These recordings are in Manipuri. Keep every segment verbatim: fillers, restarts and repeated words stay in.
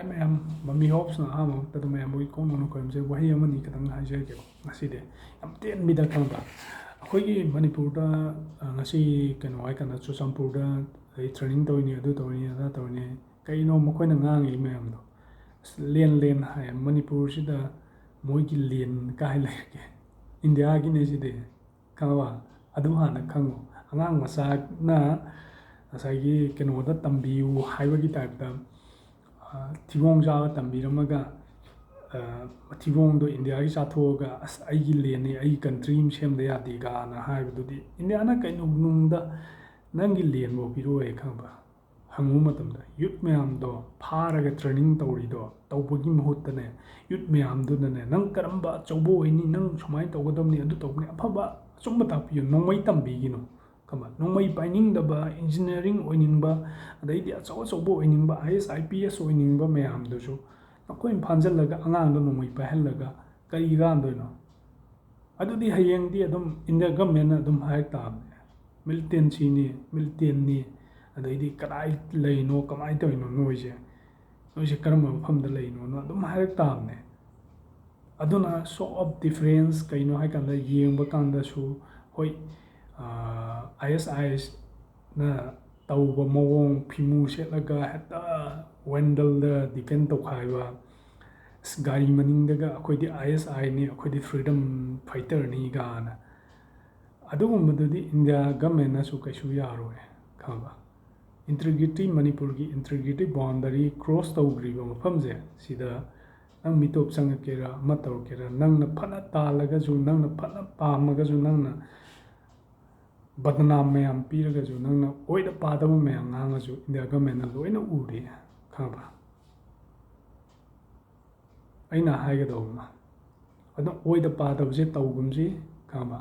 ꯃꯌꯥꯝ, ꯃꯃꯤ ꯍꯣꯞꯁꯅ ꯑꯍꯥꯟꯕ ꯃꯛꯇꯗ ꯃꯌꯥꯝꯕꯨ ꯏꯀꯣꯛ ꯅꯧꯅ ꯈꯣꯏꯔꯝꯖꯩ꯫ ꯋꯥꯍꯩ ꯑꯃꯅꯤ ꯈꯛꯇꯪ ꯍꯥꯏꯖꯔꯒꯦꯀꯣ ꯉꯁꯤꯗꯤ꯫ ꯌꯥꯝ ꯇꯦꯟꯕꯤꯗ ꯈꯪꯕ꯫ ꯑꯩꯈꯣꯏꯒꯤ ꯃꯅꯤꯄꯨꯔꯗ, ꯑ, ꯉꯁꯤ ꯀꯩꯅꯣ ꯍꯥꯏ ꯀꯥꯟꯗ ꯆꯨꯔꯆꯥꯟꯄꯨꯔꯗ ꯑꯩ training ꯇꯧꯔꯤꯅꯤ, ꯑꯗꯨ ꯇꯧꯔꯤꯅꯤ, ꯑꯗꯥ ꯇꯧꯔꯤꯅꯤ꯫ ꯀꯩꯅꯣ ꯃꯈꯣꯏꯅ ꯉꯥꯡꯉꯤ ꯃꯌꯥꯝꯗꯣ? ꯑꯁ, ꯂꯦꯟ ꯂꯦꯟ ꯍꯥꯏ꯫ ꯃꯅꯤꯄꯨꯔꯁꯤꯗ ꯃꯣꯏꯒꯤ ꯂꯦꯟ ꯀꯥꯏ ꯂꯩꯔꯒꯦ? ꯏꯟꯗꯤꯌꯥꯒꯤꯅꯦ ꯁꯤꯗꯤ꯫ ꯈꯪꯉꯕ? ꯑꯗꯨ ꯍꯥꯟꯅ ꯈꯪꯉꯨ꯫ ꯑꯉꯥꯡ ꯃꯆꯥꯅ ꯉꯁꯥꯏꯒꯤ ꯀꯩꯅꯣꯗ ꯇꯝꯕꯤꯌꯨ ꯍꯥꯏꯕꯒꯤ typeꯇ, ꯑ, ꯊꯤꯕꯣꯡ ꯆꯥꯕ ꯇꯝꯕꯤꯔꯝꯃꯒ, ꯑ, ꯊꯤꯕꯣꯡꯗꯣ ꯏꯟꯗꯤꯌꯥꯒꯤ ꯆꯥꯊꯣꯛꯑꯒ, "ꯑꯁ, ꯑꯩꯒꯤ ꯂꯦꯟꯅꯤ, ꯑꯩꯒꯤ country ꯑꯃ ꯁꯦꯝꯗ ꯌꯥꯗꯦ" ꯀꯥꯅ ꯍꯥꯏꯕꯗꯨꯗꯤ, ꯏꯟꯗꯤꯌꯥꯅ ꯀꯩꯅꯣ ꯅꯨꯡꯗ ꯅꯪꯒꯤ ꯂꯦꯟꯐꯥꯎ ꯄꯤꯔꯛꯑꯣꯏ, ꯈꯪꯕ꯭ꯔꯥ? ꯍꯪꯉꯨ ꯃꯇꯝꯗ youth ꯃꯌꯥꯝꯗꯣ ꯐꯥꯔꯒ training ꯇꯧꯔꯤꯗꯣ ꯇꯧꯕꯒꯤ ꯃꯍꯨꯠꯇꯅꯦ, youth ꯃꯌꯥꯝꯗꯨꯅꯅꯦ, "ꯅꯪ ꯀꯔꯝꯕ ꯑꯆꯧꯕ ꯑꯣꯏꯅꯤ, ꯅꯪ ꯁꯨꯃꯥꯏꯅ ꯇꯧꯒꯗꯕꯅꯤ, ꯑꯗꯨ ꯇꯧꯕꯅꯤ", ꯑꯐꯕ ꯑꯆꯨꯝꯕ ꯇꯥꯛꯄꯤꯌꯨ, ꯅꯣꯡꯃꯩ ꯇꯝꯕꯤꯒꯤꯅꯨ꯫ ꯈꯪꯕ? ꯅꯣꯡꯃꯩ ꯄꯥꯏꯅꯤꯡꯗꯕ, engineering ꯑꯣꯏꯅꯤꯡꯕ, ꯑꯗꯩꯗꯤ ꯑꯆꯧ ꯑꯆꯧꯕ ꯑꯣꯏꯅꯤꯡꯕ, IAS, IPS ꯑꯣꯏꯅꯤꯡꯕ ꯃꯌꯥꯝꯗꯨꯁꯨ ꯅꯈꯣꯏꯅ ꯐꯥꯖꯤꯜꯂꯒ ꯑꯉꯥꯡꯗꯣ ꯅꯣꯡꯃꯩ ꯄꯥꯏꯍꯜꯂꯒ ꯀꯔꯤ ꯀꯥꯟꯗꯣꯏꯅꯣ? ꯑꯗꯨꯗꯤ ꯍꯌꯦꯡꯗꯤ ꯑꯗꯨꯝ India governmentꯅ ꯑꯗꯨꯝ ꯍꯥꯏꯔꯛ ꯇꯥꯕꯅꯦ, "ꯃꯤꯂꯤꯇꯦꯟꯁꯤꯅꯤ, ꯃꯤꯂꯤꯇꯦꯟꯅꯤ", ꯑꯗꯩꯗꯤ "ꯀꯗꯥꯏ ꯂꯩꯅꯣ, ꯀꯃꯥꯏꯅ ꯇꯧꯔꯤꯅꯣ ꯅꯣꯏꯁꯦ, ꯅꯣꯏꯁꯦ ꯀꯔꯝꯕ ꯃꯐꯝꯗ ꯂꯩꯅꯣꯅ" ꯑꯗꯨꯝ ꯍꯥꯏꯔꯛ ꯇꯥꯕꯅꯦ꯫ ꯑꯗꯨꯅ show of difference ꯀꯩꯅꯣ ꯍꯥꯏ ꯀꯥꯟꯗ, ꯌꯦꯡꯕ ꯀꯥꯟꯗꯁꯨ, ꯍꯣꯏ, ISISꯅ ꯇꯧꯕ ꯃꯑꯣꯡ, ꯐꯤꯃꯨ ꯁꯦꯠꯂꯒ ꯍꯦꯛꯇ ꯋꯦꯟꯗꯜꯗ defend ꯇꯧꯈꯥꯏꯕ, ꯑꯁ, ꯒꯥꯔꯤ ꯃꯅꯤꯡꯗꯒ "ꯑꯩꯈꯣꯏꯗꯤ ISIꯅꯤ, ꯑꯩꯈꯣꯏꯗꯤ freedom fighterꯅꯤ" ꯀꯥꯅ, ꯑꯗꯨꯒꯨꯝꯕꯗꯨꯗꯤ India governmentꯅꯁꯨ ꯀꯩꯁꯨ ꯌꯥꯔꯣꯏ, ꯈꯪꯕ? Integrity, ꯃꯅꯤꯄꯨꯔꯒꯤ integrity boundary cross ꯇꯧꯈ꯭ꯔꯤꯕ ꯃꯐꯝꯁꯦ, ꯁꯤꯗ ꯅꯪ ꯃꯤꯇꯣꯞ ꯆꯪꯉꯛꯀꯦꯔꯥ, ꯑꯃ ꯇꯧꯔꯛꯀꯦꯔꯥ, ꯅꯪꯅ ꯐꯅ ꯇꯥꯜꯂꯒꯁꯨ, ꯅꯪꯅ ꯐꯅ ꯄꯥꯝꯃꯒꯁꯨ, ꯅꯪꯅ ꯕꯗꯅꯥꯝ ꯃꯌꯥꯝ ꯄꯤꯔꯒꯁꯨ, ꯅꯪꯅ ꯑꯣꯏꯗ ꯄꯥꯗꯕ ꯃꯌꯥꯝ ꯉꯥꯡꯉꯁꯨ, India governmentꯅ ꯂꯣꯏꯅ ꯎꯔꯤ, ꯈꯪꯕ꯭ꯔꯥ? ꯑꯩꯅ ꯍꯥꯏꯒꯗꯧꯕ ꯑꯃ, ꯑꯗꯣ ꯑꯣꯏꯗ ꯄꯥꯗꯕꯁꯦ ꯇꯧꯒꯨꯝꯁꯤ, ꯈꯪꯕ?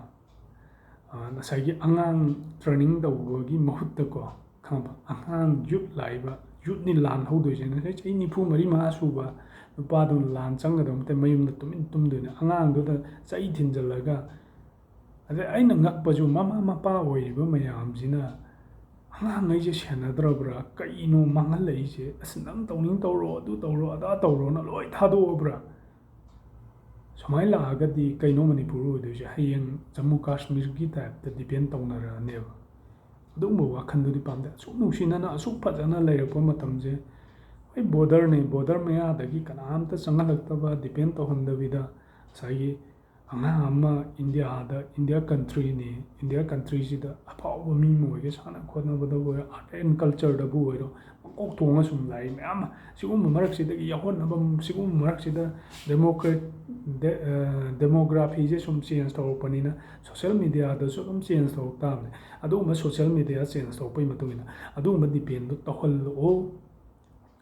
ꯑ, ꯉꯁꯥꯏꯒꯤ ꯑꯉꯥꯡ training ꯇꯧꯕꯒꯤ ꯃꯍꯨꯠꯇꯀꯣ, ꯈꯪꯕ? ꯑꯉꯥꯡ youth ꯂꯥꯛꯏꯕ, youthꯅꯤ ꯂꯥꯟ ꯍꯧꯗꯣꯏꯁꯦ꯫ ꯉꯁꯥꯏ ꯆꯍꯤ ꯅꯤꯐꯨ ꯃꯔꯤ ꯃꯉꯥ ꯁꯨꯕ ꯅꯨꯄꯥꯗꯨꯅ ꯂꯥꯟ ꯆꯪꯒꯗꯕ ꯅꯠꯇꯦ, ꯃꯌꯨꯝꯗ ꯇꯨꯃꯤꯟ ꯇꯨꯝꯗꯣꯏꯅꯦ꯫ ꯑꯉꯥꯡꯗꯨꯗ ꯆꯩ ꯊꯤꯟꯖꯜꯂꯒ, ꯑꯗꯩ ꯑꯩꯅ ꯉꯛꯄꯁꯨ, ꯃꯃꯥ ꯃꯄꯥ ꯑꯣꯏꯔꯤꯕ ꯃꯌꯥꯝꯁꯤꯅ ꯑꯉꯥꯡꯉꯩꯁꯦ ꯁꯦꯟꯅꯗ꯭ꯔꯕ꯭ꯔꯥ? ꯀꯩꯅꯣ ꯃꯥꯡꯍꯜꯂꯛꯏꯁꯦ? ꯑꯁ, ꯅꯪ ꯇꯧꯅꯤꯡ ꯇꯧꯔꯣ, ꯑꯗꯨ ꯇꯧꯔꯣ, ꯑꯗꯥ ꯇꯧꯔꯣꯅ ꯂꯣꯏ ꯊꯥꯗꯣꯛꯑꯕ꯭ꯔꯥ? ꯁꯨꯃꯥꯏꯅ ꯂꯥꯛꯑꯒꯗꯤ ꯀꯩꯅꯣ ꯃꯅꯤꯄꯨꯔ ꯑꯣꯏꯗꯣꯏꯁꯦ? ꯍꯌꯦꯡ ꯖꯝꯃꯨ ꯀꯥꯁꯃꯤꯔꯒꯤ ꯇꯥꯏꯞꯇ ꯗꯤꯄꯦꯟ ꯇꯧꯅꯔꯛꯑꯅꯦꯕ꯫ ꯑꯗꯨꯒꯨꯝꯕ ꯋꯥꯈꯜꯗꯨꯗꯤ ꯄꯥꯝꯗꯦ꯫ ꯑꯁꯨꯛ ꯅꯨꯡꯁꯤꯅꯅ ꯑꯁꯨꯛ ꯐꯖꯅ ꯂꯩꯔꯛꯄ ꯃꯇꯝꯁꯦ, ꯍꯣꯏ, ꯕꯣꯔꯗꯔꯅꯤ, ꯕꯣꯔꯗꯔ ꯃꯌꯥꯗꯒꯤ ꯀꯅꯥꯝꯇ ꯆꯪꯍꯜꯂꯛꯇꯕ, ꯗꯤꯄꯦꯟ ꯇꯧꯍꯟꯗꯕꯤꯗ, ꯉꯁꯥꯏꯒꯤ ꯑꯉꯥꯡ ꯑꯃ ꯏꯟꯗꯤꯌꯥꯗ, ꯏꯟꯗꯤꯌꯥ ꯀꯟꯇ꯭ꯔꯤꯅꯤ, ꯏꯟꯗꯤꯌꯥ ꯀꯟꯇ꯭ꯔꯤꯁꯤꯗ ꯑꯐꯥꯎꯕ ꯃꯤ ꯑꯃ ꯑꯣꯏꯒꯦ, ꯁꯥꯟꯅ ꯈꯣꯠꯅꯕꯗꯕꯨ ꯑꯣꯏꯔꯣ, ꯑꯥꯔꯠ ꯑꯦꯟ ꯀꯜꯆꯔꯗꯕꯨ ꯑꯣꯏꯔꯣ, ꯃꯀꯣꯛ ꯊꯣꯡꯉ ꯁꯨꯝ ꯂꯥꯛꯏ ꯃꯌꯥꯝ ꯑꯃ꯫ ꯁꯤꯒꯨꯝꯕ ꯃꯔꯛꯁꯤꯗꯒꯤ ꯌꯥꯎꯍꯟꯅꯕ, ꯁꯤꯒꯨꯝꯕ ꯃꯔꯛꯁꯤꯗ ꯗꯦꯃꯣꯀ꯭ꯔꯦꯠ-, ꯗꯦ-, ꯑ, ꯗꯦꯃꯣꯒ꯭ꯔꯥꯐꯤꯁꯦ ꯁꯨꯝ ꯆꯦꯟꯖ ꯇꯧꯔꯛꯄꯅꯤꯅ, ꯁꯣꯁꯦꯜ ꯃꯦꯗꯤꯌꯥꯗꯁꯨ ꯑꯗꯨꯝ ꯆꯦꯟꯖ ꯇꯧꯔꯛ ꯇꯥꯕꯅꯦ꯫ ꯑꯗꯨꯒꯨꯝꯕ ꯁꯣꯁꯦꯜ ꯃꯦꯗꯤꯌꯥ ꯆꯦꯟꯖ ꯇꯧꯔꯛꯄꯒꯤ ꯃꯇꯨꯡ ꯏꯟꯅ ꯑꯗꯨꯒꯨꯝꯕ ꯗꯤꯄꯦꯟꯗꯨ ꯇꯧꯍꯜꯂꯛꯑꯣ꯫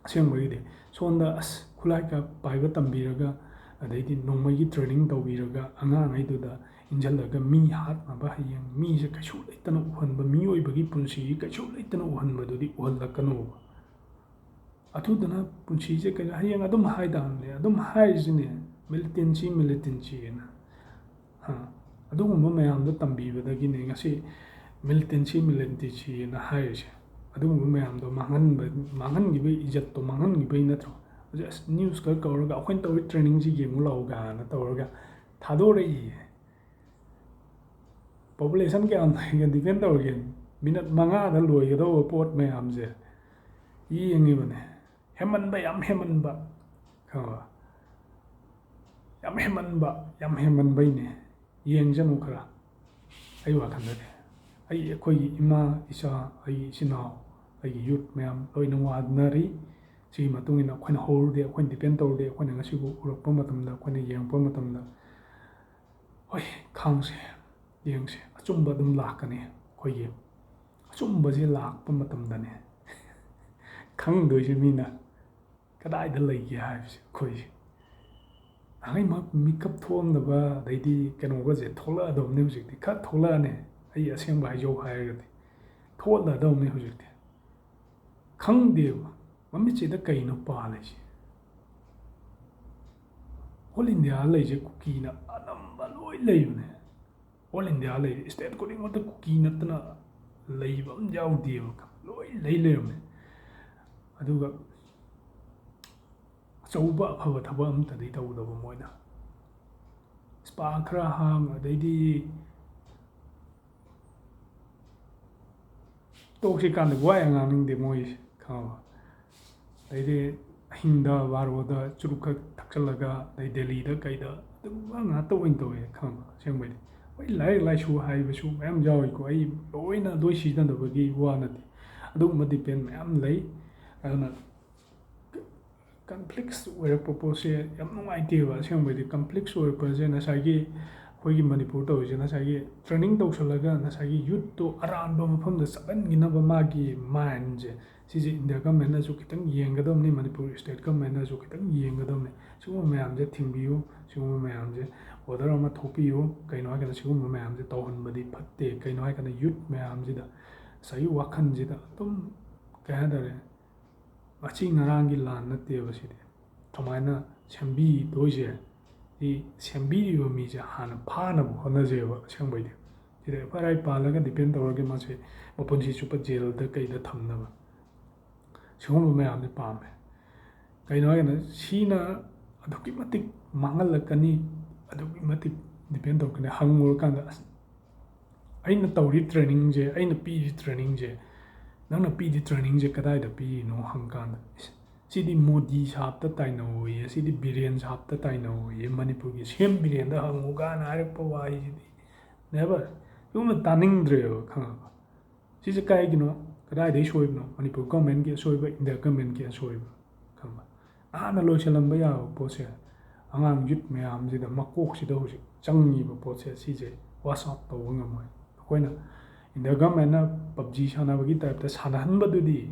ꯑꯁꯦꯡꯕꯒꯤꯗꯤ ꯁꯣꯝꯗ, ꯑꯁ, ꯈꯨꯠꯂꯥꯏ ꯀ-, ꯄꯥꯏꯕ ꯇꯝꯕꯤꯔꯒ, ꯑꯗꯩꯗꯤ ꯅꯣꯡꯃꯩꯒꯤ ꯇ꯭ꯔꯦꯅꯤꯡ ꯇꯧꯕꯤꯔꯒ, ꯑꯉꯥꯡꯉꯩꯗꯨꯗ ꯏꯟꯁꯤꯜꯂꯒ ꯃꯤ ꯍꯥꯠꯅꯕ, ꯍꯌꯦꯡ ꯃꯤꯁꯦ ꯀꯩꯁꯨ ꯂꯩꯇꯅ ꯎꯍꯟꯕ, ꯃꯤꯑꯣꯏꯕꯒꯤ ꯄꯨꯟꯁꯤꯒꯤ ꯀꯩꯁꯨ ꯂꯩꯇꯅ ꯎꯍꯟꯕꯗꯨꯗꯤ ꯎꯍꯜꯂꯛꯀꯅꯣꯕ꯫ ꯑꯗꯨꯗꯨꯅ ꯄꯨꯟꯁꯤꯁꯦ ꯀꯩꯅꯣ, ꯍꯌꯦꯡ ꯑꯗꯨꯝ ꯍꯥꯏꯗꯕꯅꯦ, ꯑꯗꯨꯝ ꯍꯥꯏꯔꯤꯁꯤꯅꯦ, "ꯃꯤꯂꯤꯇꯦꯟꯁꯤ, ꯃꯤꯂꯤꯇꯦꯟꯁꯤꯅ"꯫ ꯍꯥ? ꯑꯗꯨꯒꯨꯝꯕ ꯃꯌꯥꯝꯗꯣ ꯇꯝꯕꯤꯕꯗꯒꯤꯅꯦ ꯉꯁꯤ ꯃꯤꯂꯤꯇꯦꯟꯁꯤ, ꯃꯤꯂꯤꯇꯦꯟꯁꯤꯅ ꯍꯥꯏꯔꯤꯁꯦ꯫ ꯑꯗꯨꯒꯨꯝꯕ ꯃꯌꯥꯝꯗꯣ ꯃꯥꯡꯍꯟꯕ, ꯃꯥꯡꯍꯟꯈꯤꯕꯒꯤ, ꯏꯖꯠꯇꯣ ꯃꯥꯡꯍꯟꯈꯤꯕꯒꯤ ꯅꯠꯇ꯭ꯔꯣ? ꯍꯧꯖꯤꯛ, "ꯑꯁ, ꯅ꯭ꯌꯨꯁꯀ ꯀꯧꯔꯒ ꯑꯩꯈꯣꯏꯅ ꯇꯧꯔꯤ ꯇ꯭ꯔꯦꯅꯤꯡꯁꯤ ꯌꯦꯡꯉꯨ ꯂꯥꯛꯎ" ꯀꯥꯏꯅ ꯇꯧꯔꯒ ꯊꯥꯗꯣꯔꯛꯏꯌꯦ꯫ ꯄꯣꯄꯨꯂꯦꯁꯟ ꯀꯌꯥꯝ ꯂꯩꯒꯦ ꯗꯤꯄꯦꯟ ꯇꯧꯔꯒꯦ? ꯃꯤꯅꯠ ꯃꯉꯥꯗ ꯂꯣꯏꯒꯗꯧꯕ ꯄꯣꯠ ꯃꯌꯥꯝꯁꯦ ꯌꯦꯡꯉꯤꯕꯅꯦ꯫ ꯍꯦꯟꯃꯟꯕ, ꯌꯥꯝ ꯍꯦꯟꯃꯟꯕ, ꯈꯪꯉꯕ? ꯌꯥꯝ ꯍꯦꯟꯃꯟꯕ, ꯌꯥꯝ ꯍꯦꯟꯃꯟꯕꯩꯅꯦ꯫ ꯌꯦꯡꯖꯅꯨ ꯈꯔ, ꯑꯩ ꯋꯥꯈꯜꯗꯗꯤ꯫ ꯑꯩ, ꯑꯩꯈꯣꯏꯒꯤ ꯏꯃꯥ, ꯏꯆꯥ, ꯑꯩꯒꯤ ꯏꯆꯤꯟ ꯏꯅꯥꯎ, ꯑꯩꯒꯤ ꯌꯨꯠ ꯃꯌꯥꯝ ꯂꯣꯏꯅ ꯋꯥꯅꯔꯤ꯫ ꯁꯤꯒꯤ ꯃꯇꯨꯡ ꯏꯟꯅ ꯑꯩꯈꯣꯏꯅ ꯍꯧꯔꯨꯗꯦ, ꯑꯩꯈꯣꯏꯅ ꯗꯤꯄꯦꯟ ꯇꯧꯔꯨꯗꯦ꯫ ꯑꯩꯈꯣꯏꯅ ꯉꯁꯤꯕꯨ ꯎꯔꯛꯄ ꯃꯇꯝꯗ, ꯑꯩꯈꯣꯏꯅ ꯌꯦꯡꯉꯛꯄ ꯃꯇꯝꯗ, ꯍꯣꯏ, ꯈꯥꯡꯁꯦ, ꯌꯦꯡꯁꯦ, ꯑꯆꯨꯝꯕ ꯑꯗꯨꯝ ꯂꯥꯛꯀꯅꯤ꯫ ꯑꯩꯈꯣꯏꯒꯤ ꯑꯆꯨꯝꯕꯁꯦ ꯂꯥꯛꯄ ꯃꯇꯝꯗꯅꯦ ꯈꯪꯗꯣꯏꯁꯦ ꯃꯤꯅ ꯀꯗꯥꯏꯗ ꯂꯩꯒꯦ ꯍꯥꯏꯕꯁꯦ꯫ ꯑꯩꯈꯣꯏꯁꯦ ꯅꯍꯥꯟꯒꯩ ꯃ-, ꯃꯤꯀꯞ ꯊꯣꯛꯑꯝꯗꯕ, ꯑꯗꯩꯗꯤ ꯀꯩꯅꯣꯒꯁꯦ ꯊꯣꯛꯂꯛꯑꯗꯕꯅꯤ ꯍꯧꯖꯤꯛꯇꯤ꯫ ꯈꯔ ꯊꯣꯛꯂꯛꯑꯅꯤ, ꯑꯩ ꯑꯁꯦꯡꯕ ꯍꯥꯏꯖꯧ ꯍꯥꯏꯔꯒꯗꯤ꯫ ꯊꯣꯛꯂꯛꯑꯗꯕꯅꯤ ꯍꯧꯖꯤꯛꯇꯤ꯫ ꯈꯪꯗꯦꯕ, ꯃꯃꯤꯠꯁꯤꯗ ꯀꯩꯅꯣ ꯄꯥꯜꯂꯤꯁꯦ? ꯑꯣꯜ ꯏꯟꯗꯤꯌꯥ ꯂꯩꯁꯦ ꯀꯨꯀꯤꯅ ꯑꯅꯝꯕ ꯂꯣꯏ ꯂꯩꯕꯅꯦ꯫ ꯑꯣꯜ ꯏꯟꯗꯤꯌꯥ ꯂꯩꯔꯤ ꯁ꯭ꯇꯦꯠ ꯈꯨꯗꯤꯡꯃꯛꯇ ꯀꯨꯀꯤ ꯅꯠꯇꯅ ꯂꯩꯕ ꯑꯃ ꯌꯥꯎꯗꯦꯕ, ꯂꯣꯏ ꯂꯩ ꯂꯩꯔꯝꯃꯦ꯫ ꯑꯗꯨꯒ ꯑꯆꯧꯕ ꯑꯐꯕ ꯊꯕꯛ ꯑꯝꯇꯗꯤ ꯇꯧꯗꯕ ꯃꯣꯏꯅ꯫ ꯁ꯭ꯄꯥ ꯈꯔ ꯍꯥꯡ, ꯑꯗꯩꯗꯤ ꯇꯣꯛꯁꯤ ꯀꯥꯟꯗ ꯋꯥ ꯌꯥꯝ ꯉꯥꯡꯅꯤꯡꯗꯦ ꯃꯣꯏꯁꯦ, ꯈꯪꯉꯕ? ꯑꯗꯩꯗꯤ ꯑꯍꯤꯡꯗ ꯕꯥꯔꯣꯗ ꯆꯨꯔꯨꯞ ꯈꯛ ꯊꯛꯆꯜꯂꯒ, ꯑꯗꯩ ꯗꯦꯜꯂꯤꯗ ꯀꯩꯗ ꯑꯗꯨꯒꯨꯝꯕ ꯉꯥꯛꯇ ꯑꯣꯏꯅ ꯇꯧꯋꯦ, ꯈꯪꯉꯕ? ꯑꯁꯦꯡꯕꯩꯗꯤ ꯍꯣꯏ, ꯂꯥꯏꯔꯤꯛ ꯂꯥꯏꯁꯨ ꯍꯥꯏꯕꯁꯨ ꯃꯌꯥꯝ ꯌꯥꯎꯏꯀꯣ, ꯑꯩ ꯂꯣꯏꯅ ꯂꯣꯏ ꯁꯤꯖꯤꯟꯅꯗꯕꯒꯤ ꯋꯥ ꯅꯠꯇꯦ, ꯑꯗꯨꯒꯨꯝꯕ ꯗꯤꯄꯦꯟ ꯃꯌꯥꯝ ꯂꯩ꯫ ꯑꯗꯨꯅ ꯀꯟꯐ꯭ꯂꯤꯛꯁ ꯑꯣꯏꯔꯛꯄ ꯄꯣꯠꯁꯦ ꯌꯥꯝ ꯅꯨꯡꯉꯥꯏꯇꯦꯕ꯫ ꯑꯁꯦꯡꯕꯩꯗꯤ ꯀꯟꯐ꯭ꯂꯤꯛꯁ ꯑꯣꯏꯔꯛꯄꯁꯦ ꯉꯁꯥꯏꯒꯤ ꯑꯩꯈꯣꯏꯒꯤ ꯃꯅꯤꯄꯨꯔ ꯇꯧꯔꯤꯁꯦ, ꯉꯁꯥꯏꯒꯤ ꯇ꯭ꯔꯦꯅꯤꯡ ꯇꯧꯁꯜꯂꯒ ꯉꯁꯥꯏꯒꯤ ꯌꯨꯠꯇꯣ ꯑꯔꯥꯟꯕ ꯃꯐꯝꯗ ꯆꯠꯍꯟꯈꯤꯅꯕ ꯃꯥꯒꯤ ꯃꯥꯏꯟꯁꯦ, ꯁꯤꯁꯦ ꯏꯟꯗꯤꯌꯥ ꯒꯃꯦꯟꯅꯁꯨ ꯈꯤꯇꯪ ꯌꯦꯡꯒꯗꯕꯅꯤ, ꯃꯅꯤꯄꯨꯔ ꯁ꯭ꯇꯦꯠ ꯒꯃꯦꯟꯅꯁꯨ ꯈꯤꯇꯪ ꯌꯦꯡꯒꯗꯕꯅꯤ꯫ ꯁꯤꯒꯨꯝꯕ ꯃꯌꯥꯝꯁꯦ ꯊꯤꯡꯕꯤꯌꯨ, ꯁꯤꯒꯨꯝꯕ ꯃꯌꯥꯝꯁꯦ ꯑꯣꯔꯗꯔ ꯑꯃ ꯊꯣꯛꯄꯤꯌꯨ꯫ ꯀꯩꯅꯣ ꯍꯥꯏꯔꯀꯥꯟꯗ ꯁꯤꯒꯨꯝꯕ ꯃꯌꯥꯝꯁꯦ ꯇꯧꯍꯟꯕꯗꯤ ꯐꯠꯇꯦ꯫ ꯀꯩꯅꯣ ꯍꯥꯏꯔꯀꯥꯟꯗ ꯌꯨꯠ ꯃꯌꯥꯝꯁꯤꯗ ꯉꯁꯥꯏꯒꯤ ꯋꯥꯈꯜꯁꯤꯗ ꯑꯗꯨꯝ, ꯀꯩ ꯍꯥꯏꯇꯥꯔꯦ, ꯉꯁꯤ ꯉꯔꯥꯡꯒꯤ ꯂꯥꯟ ꯅꯠꯇꯦꯕ ꯁꯤꯗꯤ꯫ ꯀꯃꯥꯏꯅ ꯁꯦꯝꯕꯤꯗꯣꯏꯁꯦ, ꯁꯤ ꯁꯦꯝꯕꯤꯔꯤꯕ ꯃꯤꯁꯦ ꯍꯥꯟꯅ ꯐꯥꯅꯕ ꯍꯣꯠꯅꯖꯩꯕ꯫ ꯑꯁꯦꯡꯕꯩꯗꯤ ꯁꯤꯗ ꯑꯦꯐ ꯑꯥꯏ ꯑꯥꯔ ꯄꯥꯜꯂꯒ ꯗꯤꯄꯦꯟ ꯇꯧꯔꯒ ꯃꯥꯁꯦ ꯃꯄꯨꯟꯁꯤ ꯆꯨꯞꯄ ꯖꯦꯜꯗ ꯀꯩꯗ ꯊꯝꯅꯕ, ꯁꯤꯒꯨꯝꯕ ꯃꯌꯥꯝꯁꯦ ꯄꯥꯝꯃꯦ꯫ ꯀꯩꯅꯣ ꯍꯥꯏꯔꯒꯅ ꯁꯤꯅ ꯑꯗꯨꯛꯀꯤ ꯃꯇꯤꯛ ꯃꯥꯡꯍꯜꯂꯛꯀꯅꯤ, ꯑꯗꯨꯛꯀꯤ ꯃꯇꯤꯛ ꯗꯤꯄꯦꯟ ꯇꯧꯔꯛꯀꯅꯤ꯫ ꯍꯪꯉꯨꯔꯀꯥꯟꯗ, "ꯑꯁ, ꯑꯩꯅ ꯇꯧꯔꯤ ꯇ꯭ꯔꯦꯅꯤꯡꯁꯦ, ꯑꯩꯅ ꯄꯤꯔꯤ ꯇ꯭ꯔꯦꯅꯤꯡꯁꯦ, ꯅꯪꯅ ꯄꯤꯔꯤ ꯇ꯭ꯔꯦꯅꯤꯡꯁꯦ ꯀꯗꯥꯏꯗ ꯄꯤꯔꯤꯅꯣ?" ꯍꯪꯀꯥꯟꯗ, "ꯏꯁ, ꯁꯤꯗꯤ ꯃꯣꯗꯤ ꯁꯥꯍꯕꯇ ꯇꯥꯏꯅꯧꯌꯦ, ꯁꯤꯗꯤ ꯕꯤꯔꯦꯟ ꯁꯥꯍꯕꯇ ꯇꯥꯏꯅꯧꯌꯦ, ꯃꯅꯤꯄꯨꯔꯒꯤ ꯁꯤ ꯑꯦꯝ ꯕꯤꯔꯦꯟꯗ ꯍꯪꯉꯨ" ꯀꯥꯏꯅ ꯍꯥꯏꯔꯛꯄ ꯋꯥꯍꯩꯁꯤꯗꯤ, ꯅꯦꯕꯔ꯫ ꯁꯤꯒꯨꯝꯕ ꯇꯥꯅꯤꯡꯗ꯭ꯔꯦꯕ, ꯈꯪꯉꯕ? ꯁꯤꯁꯦ ꯀꯥꯏꯒꯤꯅꯣ? ꯀꯗꯥꯏꯗꯒꯤ ꯁꯣꯏꯕꯅꯣ? ꯃꯅꯤꯄꯨꯔ ꯒꯣꯔꯃꯦꯟꯒꯤ ꯑꯁꯣꯏꯕ, ꯏꯟꯗꯤꯌꯥ ꯒꯣꯔꯃꯦꯟꯒꯤ ꯑꯁꯣꯏꯕ, ꯈꯪꯕ? ꯅꯍꯥꯟꯅ ꯂꯣꯏꯁꯤꯜꯂꯝꯕ ꯌꯥꯕ ꯄꯣꯠꯁꯦ, ꯑꯉꯥꯡ ꯌꯨꯠ ꯃꯌꯥꯝꯁꯤꯗ, ꯃꯀꯣꯛꯁꯤꯗ ꯍꯧꯖꯤꯛ ꯆꯪꯉꯤꯕ ꯄꯣꯠꯁꯦ, ꯁꯤꯁꯦ ꯋꯥꯁ ꯑꯥꯎꯠ ꯇꯧꯕ ꯉꯝꯃꯣꯏ꯫ ꯑꯩꯈꯣꯏꯅ ꯏꯟꯗꯤꯌꯥ ꯒꯣꯔꯃꯦꯟꯅ ꯄꯞꯖꯤ ꯁꯥꯟꯅꯕꯒꯤ ꯇꯥꯏꯞꯇ ꯁꯥꯟꯅꯍꯟꯕꯗꯨꯗꯤ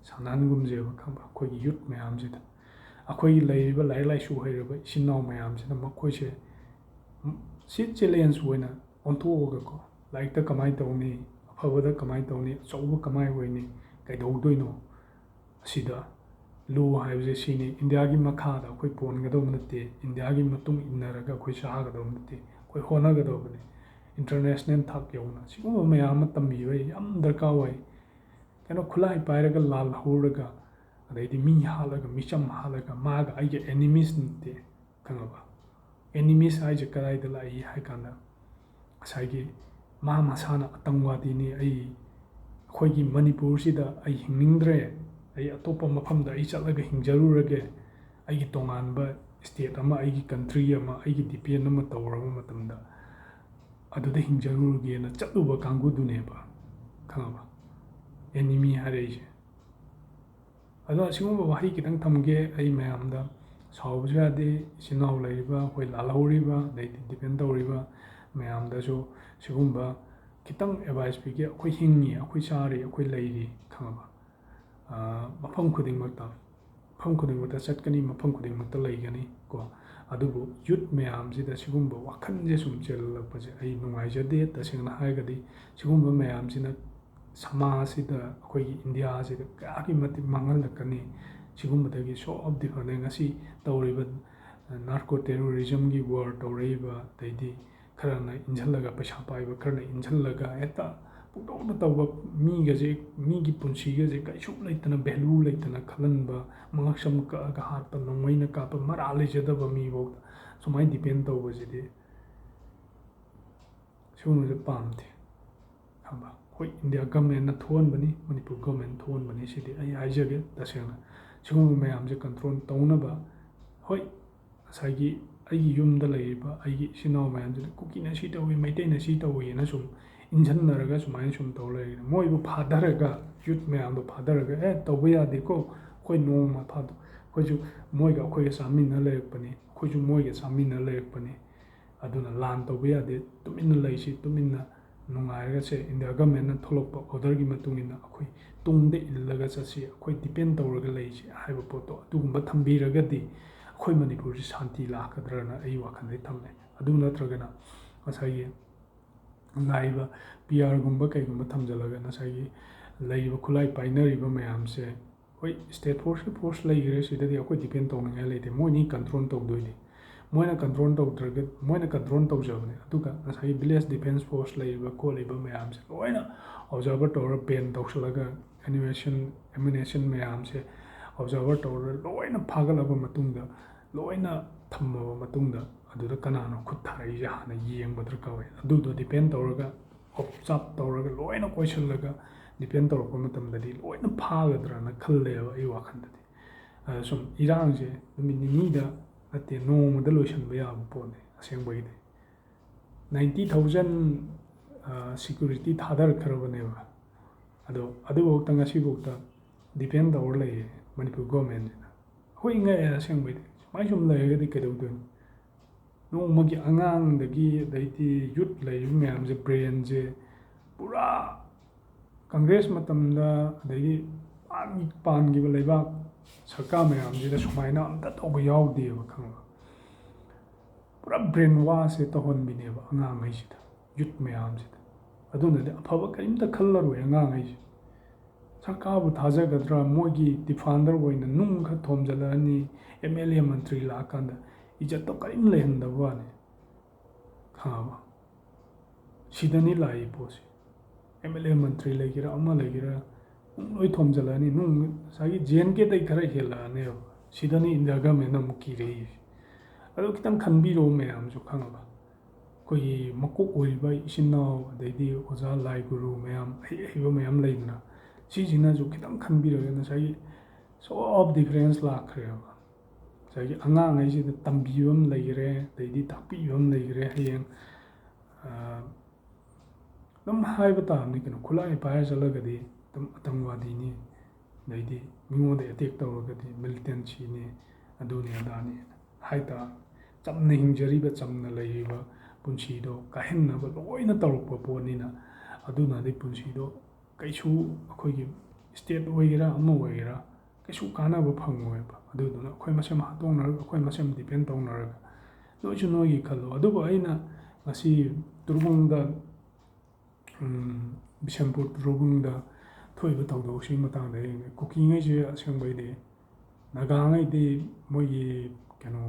ꯁꯥꯟꯅꯍꯟꯒꯨꯝꯁꯦꯕ, ꯈꯪꯕ? ꯑꯩꯈꯣꯏꯒꯤ ꯌꯨꯠ ꯃꯌꯥꯝꯁꯤꯗ, ꯑꯩꯈꯣꯏꯒꯤ ꯂꯩꯔꯤꯕ ꯂꯥꯏꯔꯤꯛ ꯂꯥꯏꯁꯨ ꯍꯩꯔꯕ ꯏꯆꯤꯟ ꯏꯅꯥꯎ ꯃꯌꯥꯝꯁꯤꯅ ꯃꯈꯣꯏꯁꯦ ꯁꯤ ꯆꯦꯂꯦꯟꯖ ꯑꯣꯏꯅ ꯑꯣꯟꯊꯣꯛꯑꯒꯀꯣ, ꯂꯥꯏꯔꯤꯛꯇ ꯀꯃꯥꯏꯅ ꯇꯧꯅꯤ, ꯑꯐꯕꯗ ꯀꯃꯥꯏꯅ ꯇꯧꯅꯤ, ꯑꯆꯧꯕ ꯀꯃꯥꯏꯅ ꯑꯣꯏꯅꯤ, ꯀꯩꯗꯧꯗꯣꯏꯅꯣ, ꯑꯁꯤꯗ ꯂꯣ ꯍꯥꯏꯕꯁꯦ ꯁꯤꯅꯤ꯫ ꯏꯟꯗꯤꯌꯥꯒꯤ ꯃꯈꯥꯗ ꯑꯩꯈꯣꯏ ꯄꯣꯟꯒꯗꯧꯕ ꯅꯠꯇꯦ, ꯏꯟꯗꯤꯌꯥꯒꯤ ꯃꯇꯨꯡ ꯏꯟꯅꯔꯒ ꯑꯩꯈꯣꯏ ꯆꯥꯒꯗꯧꯕ ꯅꯠꯇꯦ, ꯑꯩꯈꯣꯏ ꯍꯣꯠꯅꯒꯗꯧꯕꯅꯤ꯫ ꯏꯟꯇꯔꯅꯦꯁꯅꯦꯜ ꯊꯥꯛ ꯌꯧꯅ ꯁꯤꯒꯨꯝꯕ ꯃꯌꯥꯝ ꯑꯃ ꯇꯝꯕꯤꯕ ꯌꯥꯝ ꯗꯔꯀꯥꯔ ꯑꯣꯏ꯫ ꯀꯩꯅꯣ, ꯈꯨꯠꯂꯥꯏ ꯄꯥꯏꯔꯒ ꯂꯥꯜꯍꯧꯔꯒ, ꯑꯗꯩꯗꯤ ꯃꯤ ꯍꯥꯠꯂꯒ, ꯃꯤꯆꯝ ꯍꯥꯠꯂꯒ, ꯃꯥꯒ ꯑꯩꯒ ꯑꯦꯅꯤꯃꯤꯁ ꯅꯠꯇꯦ, ꯈꯪꯉꯕ? ꯑꯦꯅꯤꯃꯤꯁ ꯍꯥꯏꯁꯦ ꯀꯗꯥꯏꯗ ꯂꯥꯛꯏ ꯍꯥꯏ ꯀꯥꯟꯗ, ꯉꯁꯥꯏꯒꯤ ꯃꯥ ꯃꯁꯥꯅ ꯑꯇꯪꯋꯥꯗꯤꯅꯤ, ꯑꯩ, ꯑꯩꯈꯣꯏꯒꯤ ꯃꯅꯤꯄꯨꯔꯁꯤꯗ ꯑꯩ ꯍꯤꯡꯅꯤꯡꯗ꯭ꯔꯦ, ꯑꯩ ꯑꯇꯣꯞꯄ ꯃꯐꯝꯗ ꯑꯩ ꯆꯠꯂꯒ ꯍꯤꯡꯖꯔꯨꯔꯒꯦ, ꯑꯩꯒꯤ ꯇꯣꯉꯥꯟꯕ ꯁ꯭ꯇꯦꯠ ꯑꯃ, ꯑꯩꯒꯤ ꯀꯟꯇ꯭ꯔꯤ ꯑꯃ, ꯑꯩꯒꯤ ꯗꯤꯄꯦꯟ ꯑꯃ ꯇꯧꯔꯕ ꯃꯇꯝꯗ, ꯑꯗꯨꯗ ꯍꯤꯡꯖꯔꯨꯔꯒꯦꯅ ꯆꯠꯂꯨꯕ ꯀꯥꯡꯕꯨꯗꯨꯅꯦꯕ, ꯈꯪꯉꯕ? ꯑꯦꯅꯤꯃꯤ ꯍꯥꯏꯔꯛꯏꯁꯦ꯫ ꯑꯗꯣ ꯑꯁꯤꯒꯨꯝꯕ ꯋꯥꯍꯩ ꯈꯤꯇꯪ ꯊꯝꯒꯦ ꯑꯩ ꯃꯌꯥꯝꯗ꯫ ꯁꯥꯎꯕꯁꯨ ꯌꯥꯗꯦ꯫ ꯏꯆꯤꯟ ꯏꯅꯥꯎ ꯂꯩꯔꯤꯕ, ꯑꯩꯈꯣꯏ ꯂꯥꯜꯍꯧꯔꯤꯕ, ꯑꯗꯩꯗꯤ ꯗꯤꯄꯦꯟ ꯇꯧꯔꯤꯕ ꯃꯌꯥꯝꯗꯁꯨ ꯁꯤꯒꯨꯝꯕ ꯈꯤꯇꯪ ꯑꯦꯗꯚꯥꯏꯁ ꯄꯤꯒꯦ꯫ ꯑꯩꯈꯣꯏ ꯍꯤꯡꯉꯤ, ꯑꯩꯈꯣꯏ ꯆꯥꯔꯤ, ꯑꯩꯈꯣꯏ ꯂꯩꯔꯤ, ꯈꯪꯉꯕ? ꯑꯥ, ꯃꯐꯝ ꯈꯨꯗꯤꯡꯃꯛꯇ, ꯃꯐꯝ ꯈꯨꯗꯤꯡꯃꯛꯇ ꯆꯠꯀꯅꯤ, ꯃꯐꯝ ꯈꯨꯗꯤꯡꯃꯛꯇ ꯂꯩꯒꯅꯤ ꯀꯣ꯫ ꯑꯗꯨꯕꯨ ꯌꯨꯠ ꯃꯌꯥꯝꯁꯤꯗ ꯁꯤꯒꯨꯝꯕ ꯋꯥꯈꯜꯁꯦ ꯁꯨꯝ ꯆꯦꯜꯂꯛꯄꯁꯦ ꯑꯩ ꯅꯨꯡꯉꯥꯏꯖꯗꯦ꯫ ꯇꯁꯦꯡꯅ ꯍꯥꯏꯔꯒꯗꯤ ꯁꯤꯒꯨꯝꯕ ꯃꯌꯥꯝꯁꯤꯅ ꯁꯃꯥꯖꯁꯤꯗ, ꯑꯩꯈꯣꯏꯒꯤ ꯏꯟꯗꯤꯌꯥꯁꯤꯗ ꯀꯌꯥꯒꯤ ꯃꯇꯤꯛ ꯃꯥꯡꯍꯜꯂꯛꯀꯅꯤ꯫ ꯁꯤꯒꯨꯝꯕꯗꯒꯤ ꯁꯣꯛꯑꯕꯗꯤ ꯐꯅꯤ꯫ ꯉꯁꯤ ꯇꯧꯔꯤꯕ ꯅꯥꯔꯀꯣ ꯇꯦꯔꯣꯔꯤꯖꯝꯒꯤ ꯋꯥꯔ ꯇꯧꯔꯛꯏꯕ, ꯑꯗꯩꯗꯤ ꯈꯔꯅ ꯏꯟꯁꯤꯜꯂꯒ, ꯄꯩꯁꯥ ꯄꯥꯏꯕ ꯈꯔꯅ ꯏꯟꯁꯤꯜꯂꯒ ꯍꯦꯛꯇ ꯄꯨꯡꯇꯧꯗ ꯇꯧꯕ, ꯃꯤꯒꯁꯦ, ꯃꯤꯒꯤ ꯄꯨꯟꯁꯤꯒꯁꯦ ꯀꯩꯁꯨ ꯂꯩꯇꯅ, ꯚꯦꯂꯨ ꯂꯩꯇꯅ ꯈꯜꯍꯟꯕ, ꯃꯉꯛꯁꯝ ꯀꯛꯑꯒ ꯍꯥꯠꯄ, ꯅꯣꯡꯃꯩꯅ ꯀꯥꯞꯄ, ꯃꯔꯥ ꯂꯩꯖꯗꯕ ꯃꯤꯐꯥꯎꯗ ꯁꯨꯃꯥꯏꯅ ꯗꯤꯄꯦꯟ ꯇꯧꯕꯁꯤꯗꯤ ꯁꯤꯒꯨꯝꯕꯁꯦ ꯄꯥꯝꯗꯦ꯫ ꯈꯪꯕ꯭ꯔꯥ? ꯍꯣꯏ, ꯏꯟꯗꯤꯌꯥ ꯒꯃꯦꯟꯅ ꯊꯣꯛꯍꯟꯕꯅꯤ, ꯃꯅꯤꯄꯨꯔ ꯒꯃꯦꯟ ꯊꯣꯛꯍꯟꯕꯅꯤ, ꯁꯤꯗꯤ ꯑꯩ ꯍꯥꯏꯖꯒꯦ ꯇꯁꯦꯡꯅ꯫ ꯁꯤꯒꯨꯝꯕ ꯃꯌꯥꯝꯁꯦ ꯀꯟꯇ꯭ꯔꯣꯜ ꯇꯧꯅꯕ, ꯍꯣꯏ, ꯉꯁꯥꯏꯒꯤ ꯑꯩꯒꯤ ꯌꯨꯝꯗ ꯂꯩꯔꯤꯕ ꯑꯩꯒꯤ ꯏꯆꯤꯟ ꯏꯅꯥꯎ ꯃꯌꯥꯝꯁꯤꯅ ꯀꯨꯀꯤꯅ ꯁꯤ ꯇꯧꯏ, ꯃꯩꯇꯩꯅ ꯁꯤ ꯇꯧꯏꯅ ꯁꯨꯝ ꯏꯟꯁꯤꯟꯅꯔꯒ ꯁꯨꯃꯥꯏꯅ ꯁꯨꯝ ꯇꯧ ꯂꯩꯔꯦ꯫ ꯃꯣꯏꯕꯨ ꯐꯥꯊꯔꯒ, ꯌꯨꯠ ꯃꯌꯥꯝꯗꯣ ꯐꯥꯊꯔꯒ, "ꯑꯦ, ꯇꯧꯕ ꯌꯥꯗꯦꯀꯣ, ꯑꯩꯈꯣꯏ ꯅꯣꯡꯃ ꯐꯥꯗꯣꯛ, ꯑꯩꯈꯣꯏꯁꯨ ꯃꯣꯏꯒ ꯑꯩꯈꯣꯏꯒ ꯆꯥꯃꯤꯟꯅ ꯂꯩꯔꯛꯄꯅꯤ, ꯑꯩꯈꯣꯏꯁꯨ ꯃꯣꯏꯒ ꯆꯥꯃꯤꯟꯅ ꯂꯩꯔꯛꯄꯅꯤ, ꯑꯗꯨꯅ ꯂꯥꯟ ꯇꯧꯕ ꯌꯥꯗꯦ, ꯇꯨꯃꯤꯟꯅ ꯂꯩꯁꯤ, ꯇꯨꯃꯤꯟꯅ ꯅꯨꯡꯉꯥꯏꯔꯒ ꯁꯦ, ꯏꯟꯗꯤꯌꯥ ꯒꯃꯦꯟꯅ ꯊꯣꯛꯂꯛꯄ ꯑꯣꯔꯗꯔꯒꯤ ꯃꯇꯨꯡ ꯏꯟꯅ ꯑꯩꯈꯣꯏ ꯇꯨꯡꯗ ꯏꯜꯂꯒ ꯆꯠꯁꯤ, ꯑꯩꯈꯣꯏ ꯗꯤꯄꯦꯟ ꯇꯧꯔꯒ ꯂꯩꯁꯤ" ꯍꯥꯏꯕ ꯄꯣꯠꯇꯣ ꯑꯗꯨꯒꯨꯝꯕ ꯊꯝꯕꯤꯔꯒꯗꯤ ꯑꯩꯈꯣꯏ ꯃꯅꯤꯄꯨꯔꯁꯤ ꯁꯥꯟꯇꯤ ꯂꯥꯛꯀꯗ꯭ꯔꯅ ꯑꯩ ꯋꯥꯈꯜꯗ ꯊꯝꯃꯦ꯫ ꯑꯗꯨ ꯅꯠꯇ꯭ꯔꯒꯅ ꯉꯁꯥꯏꯒꯤ ꯂꯥꯛꯏꯕ ꯄꯤ ꯑꯥꯔꯒꯨꯝꯕ ꯀꯩꯒꯨꯝꯕ ꯊꯝꯖꯤꯜꯂꯒ ꯉꯁꯥꯏꯒꯤ ꯂꯩꯔꯤꯕ ꯈꯨꯠꯂꯥꯏ ꯄꯥꯏꯅꯔꯤꯕ ꯃꯌꯥꯝꯁꯦ, ꯍꯣꯏ, ꯁ꯭ꯇꯦꯠ ꯐꯣꯔꯁꯀꯤ ꯐꯣꯔꯁ ꯂꯩꯈ꯭ꯔꯦ, ꯁꯤꯗꯗꯤ ꯑꯩꯈꯣꯏ ꯗꯤꯄꯦꯟ ꯇꯧꯅꯤꯡꯉꯥꯏ ꯂꯩꯇꯦ, ꯃꯣꯏꯅꯤ ꯀꯟꯇ꯭ꯔꯣꯜ ꯇꯧꯗꯣꯏꯅꯤ꯫ ꯃꯣꯏꯅ ꯀꯟꯇ꯭ꯔꯣꯜ ꯇꯧꯗ꯭ꯔꯒ, ꯃꯣꯏꯅ ꯀꯟꯇ꯭ꯔꯣꯜ ꯇꯧꯖꯕꯅꯦ꯫ ꯑꯗꯨꯒ ꯉꯁꯥꯏꯒꯤ ꯚꯤꯂꯦꯖ ꯗꯤꯐꯦꯟꯁ ꯐꯣꯔꯁ ꯂꯩꯔꯤꯕ ꯈꯣꯠꯂꯤꯕ ꯃꯌꯥꯝꯁꯦ ꯂꯣꯏꯅ ꯑꯣꯕꯖꯥꯔꯚꯔ ꯇꯧꯔꯒ ꯕꯦꯟ ꯇꯧꯁꯜꯂꯒ, ꯑꯦꯅꯤꯃꯦꯁꯟ ꯑꯦꯃꯨꯅꯦꯁꯟ ꯃꯌꯥꯝꯁꯦ ꯑꯣꯕꯖꯥꯔꯚꯔ ꯇꯧꯔꯒ ꯂꯣꯏꯅ ꯐꯥꯒꯠꯂꯕ ꯃꯇꯨꯡꯗ, ꯂꯣꯏꯅ ꯊꯝꯃꯕ ꯃꯇꯨꯡꯗ, ꯑꯗꯨꯗ ꯀꯅꯥꯅꯣ ꯈꯨꯠ ꯊꯥꯔꯛꯏꯁꯦ ꯍꯥꯟꯅ ꯌꯦꯡꯕ ꯗꯔꯀꯥꯔ ꯑꯣꯏ꯫ ꯑꯗꯨꯗꯣ ꯗꯤꯄꯦꯟ ꯇꯧꯔꯒ, ꯑꯣꯞꯖꯥꯔꯚ ꯇꯧꯔꯒ, ꯂꯣꯏꯅ ꯀꯣꯏꯁꯤꯜꯂꯒ ꯗꯤꯄꯦꯟ ꯇꯧꯔꯛꯄ ꯃꯇꯝꯗꯗꯤ ꯂꯣꯏꯅ ꯐꯥꯒꯗ꯭ꯔꯅ ꯈꯜꯂꯦꯕ ꯑꯩ ꯋꯥꯈꯜꯗꯗꯤ꯫ ꯑ, ꯁꯨꯝ ꯏꯔꯥꯡꯁꯦ ꯅꯨꯃꯤꯠ ꯅꯤꯅꯤꯗ ꯅꯠꯇꯦ, ꯅꯣꯡꯃꯗ ꯂꯣꯏꯁꯤꯟꯕ ꯌꯥꯕ ꯄꯣꯠꯅꯤ ꯑꯁꯦꯡꯕꯒꯤꯗꯤ꯫ ꯅꯥꯏꯟꯇꯤ ꯊꯥꯎꯖꯟ ꯁꯦꯀ꯭ꯌꯨꯔꯤꯇꯤ ꯊꯥꯗꯔꯛꯈ꯭ꯔꯕꯅꯦꯕ꯫ ꯑꯗꯣ ꯑꯗꯨꯐꯥꯎꯗ, ꯉꯁꯤꯐꯥꯎꯗ ꯗꯤꯄꯦꯟ ꯇꯧꯔ ꯂꯩꯌꯦ ꯃꯅꯤꯄꯨꯔ ꯒꯣꯔꯃꯦꯟꯁꯤꯅ꯫ ꯑꯩꯈꯣꯏ ꯉꯛꯑꯦ ꯑꯁꯦꯡꯕꯩꯗꯤ꯫ ꯁꯨꯃꯥꯏꯅ ꯁꯨꯝ ꯂꯩꯔꯒꯗꯤ ꯀꯩꯗꯧꯗꯣꯏꯅꯣ? ꯅꯣꯡꯃꯒꯤ ꯑꯉꯥꯡꯗꯒꯤ, ꯑꯗꯩꯗꯤ ꯌꯨꯠ ꯂꯩꯔꯤꯕ ꯃꯌꯥꯝꯁꯦ, ꯕ꯭ꯔꯦꯟꯁꯦ ꯄꯨꯔꯥ ꯀꯪꯒ꯭ꯔꯦꯁ ꯃꯇꯝꯗ, ꯑꯗꯩꯗꯤ ꯄꯥꯟ-, ꯄꯥꯟꯈꯤꯕ ꯂꯩꯕꯥꯛ ꯁꯔꯀꯥꯔ ꯃꯌꯥꯝꯁꯤꯗ ꯁꯨꯃꯥꯏꯅ ꯑꯝꯇ ꯇꯧꯕ ꯌꯥꯎꯗꯦꯕ, ꯈꯪꯉꯕ? ꯄꯨꯔꯥ ꯕ꯭ꯔꯦꯟ ꯋꯥꯁꯁꯦ ꯇꯧꯍꯟꯕꯤꯅꯦꯕ ꯑꯉꯥꯡꯈꯩꯁꯤꯗ, ꯌꯨꯠ ꯃꯌꯥꯝꯁꯤꯗ꯫ ꯑꯗꯨꯅꯗꯤ ꯑꯐꯕ ꯀꯔꯤꯝꯇ ꯈꯜꯂꯔꯣꯏ ꯑꯉꯥꯡꯈꯩꯁꯦ꯫ ꯁꯔꯀꯥꯔꯕꯨ ꯊꯥꯖꯒꯗ꯭ꯔꯥ? ꯃꯣꯏꯒꯤ ꯗꯤꯐꯥꯟꯗꯔ ꯑꯣꯏꯅ ꯅꯨꯡ ꯈꯔ ꯊꯣꯝꯖꯤꯜꯂꯛꯑꯅꯤ, ꯑꯦꯝ ꯑꯦꯜ ꯑꯦ ꯃꯟꯇ꯭ꯔꯤ ꯂꯥꯛꯑꯀꯥꯟꯗ ꯏꯖꯠꯇꯣ ꯀꯔꯤꯝ ꯂꯩꯍꯟꯗꯕ ꯋꯥꯅꯤ, ꯈꯪꯉꯕ? ꯁꯤꯗꯅꯤ ꯂꯥꯛꯏ ꯄꯣꯠꯁꯦ꯫ ꯑꯦꯝ ꯑꯦꯜ ꯑꯦ ꯃꯟꯇ꯭ꯔꯤ ꯂꯩꯒꯦꯔꯥ, ꯑꯃ ꯂꯩꯒꯦꯔꯥ, ꯅꯨꯡ ꯂꯣꯏ ꯊꯣꯝꯖꯤꯜꯂꯛꯑꯅꯤ꯫ ꯅꯨꯡ ꯉꯁꯥꯏꯒꯤ ꯖꯦ ꯑꯦꯟ ꯀꯦꯗꯩ ꯈꯔ ꯍꯦꯜꯂꯛꯑꯅꯦꯕ꯫ ꯁꯤꯗꯅꯤ ꯏꯟꯗꯤꯌꯥ ꯒꯃꯦꯟꯅ ꯑꯃꯨꯛ ꯀꯤꯔꯛꯏꯁꯦ꯫ ꯑꯗꯣ ꯈꯤꯇꯪ ꯈꯟꯕꯤꯔꯣ ꯃꯌꯥꯝꯁꯨ, ꯈꯪꯉꯕ? ꯑꯩꯈꯣꯏꯒꯤ ꯃꯀꯣꯛ ꯑꯣꯏꯔꯤꯕ ꯏꯆꯤꯟ ꯏꯅꯥꯎ, ꯑꯗꯩꯗꯤ ꯑꯣꯖꯥ, ꯂꯥꯏ ꯒꯨꯔꯨ ꯃꯌꯥꯝ, ꯑꯍꯩ ꯑꯍꯩꯕ ꯃꯌꯥꯝ ꯂꯩꯗꯅ, ꯁꯤꯁꯤꯅꯁꯨ ꯈꯤꯇꯪ ꯈꯟꯕꯤꯔꯒ ꯉꯁꯥꯏꯒꯤ so of difference ꯂꯥꯛꯈ꯭ꯔꯦꯕ꯫ ꯉꯁꯥꯏꯒꯤ ꯑꯉꯥꯡꯈꯩꯁꯤꯗ ꯇꯝꯕꯤꯕ ꯑꯃ ꯂꯩꯈ꯭ꯔꯦ, ꯑꯗꯩꯗꯤ ꯇꯥꯛꯄꯤꯕ ꯑꯃ ꯂꯩꯈ꯭ꯔꯦ꯫ ꯍꯌꯦꯡ, ꯑ, ꯑꯗꯨꯝ ꯍꯥꯏꯕ ꯇꯥꯕꯅꯤ ꯀꯩꯅꯣ, ꯈꯨꯠꯂꯥꯏ ꯄꯥꯏꯔ ꯆꯠꯂꯒꯗꯤ ꯑꯗꯨꯝ ꯑꯇꯪꯋꯥꯗꯤꯅꯤ, ꯑꯗꯩꯗꯤ ꯃꯤꯉꯣꯟꯗ ꯑꯦꯇꯦꯛ ꯇꯧꯔꯒꯗꯤ ꯃꯤꯂꯤꯇꯦꯟꯁꯤꯅꯤ, ꯑꯗꯨꯅꯤ ꯑꯗꯥꯅꯤ ꯍꯥꯏꯇꯥꯔꯦ꯫ ꯆꯝꯅ ꯍꯤꯡꯖꯔꯤꯕ, ꯆꯝꯅ ꯂꯩꯔꯤꯕ ꯄꯨꯟꯁꯤꯗꯣ ꯀꯥꯏꯍꯟꯅꯕ ꯂꯣꯏꯅ ꯇꯧꯔꯛꯄ ꯄꯣꯠꯅꯤꯅ, ꯑꯗꯨꯅꯗꯤ ꯄꯨꯟꯁꯤꯗꯣ ꯀꯩꯁꯨ, ꯑꯩꯈꯣꯏꯒꯤ ꯁ꯭ꯇꯦꯠ ꯑꯣꯏꯒꯦꯔꯥ ꯑꯃ ꯑꯣꯏꯒꯦꯔꯥ, ꯀꯩꯁꯨ ꯀꯥꯟꯅꯕ ꯐꯪꯉꯣꯏꯕ꯫ ꯑꯗꯨꯗꯨꯅ ꯑꯩꯈꯣꯏ ꯃꯁꯦꯟ ꯍꯥꯠꯇꯣꯛꯅꯔꯒ, ꯑꯩꯈꯣꯏ ꯃꯁꯦꯟ ꯗꯤꯄꯦꯟ ꯇꯧꯅꯔꯒ, ꯅꯣꯏꯁꯨ ꯅꯣꯏꯒꯤ ꯈꯜꯂꯣ꯫ ꯑꯗꯨꯕꯨ ꯑꯩꯅ ꯉꯁꯤ ꯇꯨꯔꯕꯨꯡꯗ, ꯎꯝ, ꯕꯤꯁꯦꯝꯄꯨꯔ ꯇꯨꯔꯕꯨꯡꯗ ꯊꯣꯛꯏꯕ ꯊꯧꯗꯣꯛꯁꯤꯒꯤ ꯃꯇꯥꯡꯗ ꯑꯩ, ꯀꯨꯀꯤꯉꯩꯁꯦ ꯑꯁꯦꯡꯕꯩꯗꯤ, ꯅꯥꯒꯥꯉꯩꯗꯤ ꯃꯣꯏꯒꯤ ꯀꯩꯅꯣ,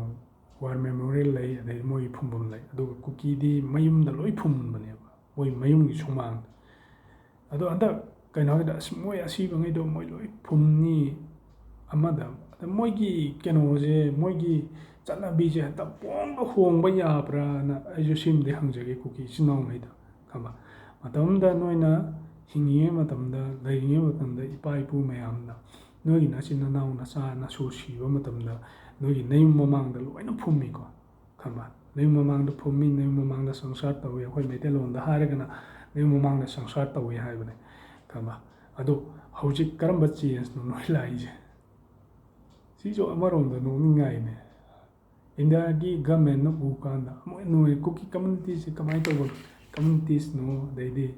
ꯋꯥꯔ ꯃꯦꯃꯣꯔꯤꯌꯦꯜ ꯂꯩ, ꯑꯗꯩ ꯃꯣꯏꯒꯤ ꯐꯨꯝꯐꯝ ꯂꯩ꯫ ꯑꯗꯨꯒ ꯀꯨꯀꯤꯗꯤ ꯃꯌꯨꯝꯗ ꯂꯣꯏ ꯐꯨꯝꯕꯅꯦꯕ, ꯃꯣꯏ ꯃꯌꯨꯝꯒꯤ ꯁꯨꯃꯥꯡꯗ꯫ ꯑꯗꯣ ꯍꯟꯗꯛ ꯀꯩꯅꯣ ꯍꯥꯏꯗ, ꯑꯁ, ꯃꯣꯏ ꯑꯁꯤꯕꯉꯩꯗꯣ ꯃꯣꯏ ꯂꯣꯏ ꯐꯨꯝꯅꯤ ꯑꯃꯗ꯫ ꯑꯗ ꯃꯣꯏꯒꯤ ꯀꯩꯅꯣꯁꯦ, ꯃꯣꯏꯒꯤ ꯆꯠꯅꯕꯤꯁꯦ ꯍꯦꯛꯇ ꯄꯣꯡꯗ ꯍꯣꯡꯕ ꯌꯥꯕ꯭ꯔꯥꯅ ꯑꯩꯁꯨ ꯁꯤꯃꯗꯤ ꯍꯪꯖꯒꯦ ꯀꯨꯀꯤ ꯏꯆꯤꯟ ꯏꯅꯥꯎꯉꯩꯗ, ꯈꯪꯕ? ꯃꯇꯝꯗ ꯅꯣꯏꯅ ꯍꯤꯡꯉꯤꯉꯩ ꯃꯇꯝꯗ, ꯂꯩꯔꯤꯉꯩ ꯃꯇꯝꯗ ꯏꯄꯥ ꯏꯄꯨ ꯃꯌꯥꯝꯅ ꯅꯣꯏꯒꯤ ꯅꯆꯤꯟ ꯅꯅꯥꯎ ꯅꯆꯥ ꯅꯁꯨ ꯁꯤꯕ ꯃꯇꯝꯗ ꯅꯣꯏꯒꯤ ꯅꯌꯨꯝ ꯃꯃꯥꯡꯗ ꯂꯣꯏꯅ ꯐꯨꯝꯃꯤꯀꯣ, ꯈꯪꯕ? ꯅꯌꯨꯝ ꯃꯃꯥꯡꯗ ꯐꯨꯝꯃꯤ, ꯅꯌꯨꯝ ꯃꯃꯥꯡꯗ ꯁꯪꯁꯥꯔ ꯇꯧꯏ꯫ ꯑꯩꯈꯣꯏ ꯃꯩꯇꯩꯂꯣꯟꯗ ꯍꯥꯏꯔꯒꯅ ꯅꯌꯨꯝ ꯃꯃꯥꯡꯗ ꯁꯪꯁꯥꯔ ꯇꯧꯏ ꯍꯥꯏꯕꯅꯦ, ꯈꯪꯕ? ꯑꯗꯣ ꯍꯧꯖꯤꯛ ꯀꯔꯝꯕ ꯆꯦꯟꯖꯅꯣ ꯅꯣꯏ ꯂꯥꯛꯏꯁꯦ? ꯁꯤꯁꯨ ꯑꯃꯔꯣꯝꯗ ꯅꯣꯛꯅꯤꯡꯉꯥꯏꯅꯦ꯫ ꯏꯟꯗꯤꯌꯥꯒꯤ ꯒꯃꯦꯟꯅ ꯎ ꯀꯥꯟꯗ ꯃꯣꯏ ꯅꯣꯏ ꯀꯨꯀꯤ ꯀꯝꯃ꯭ꯌꯨꯅꯤꯇꯤꯁꯦ ꯀꯃꯥꯏꯅ ꯇꯧꯕ ꯀꯝꯃ꯭ꯌꯨꯅꯤꯇꯤꯁꯅꯣ, ꯑꯗꯩꯗꯤ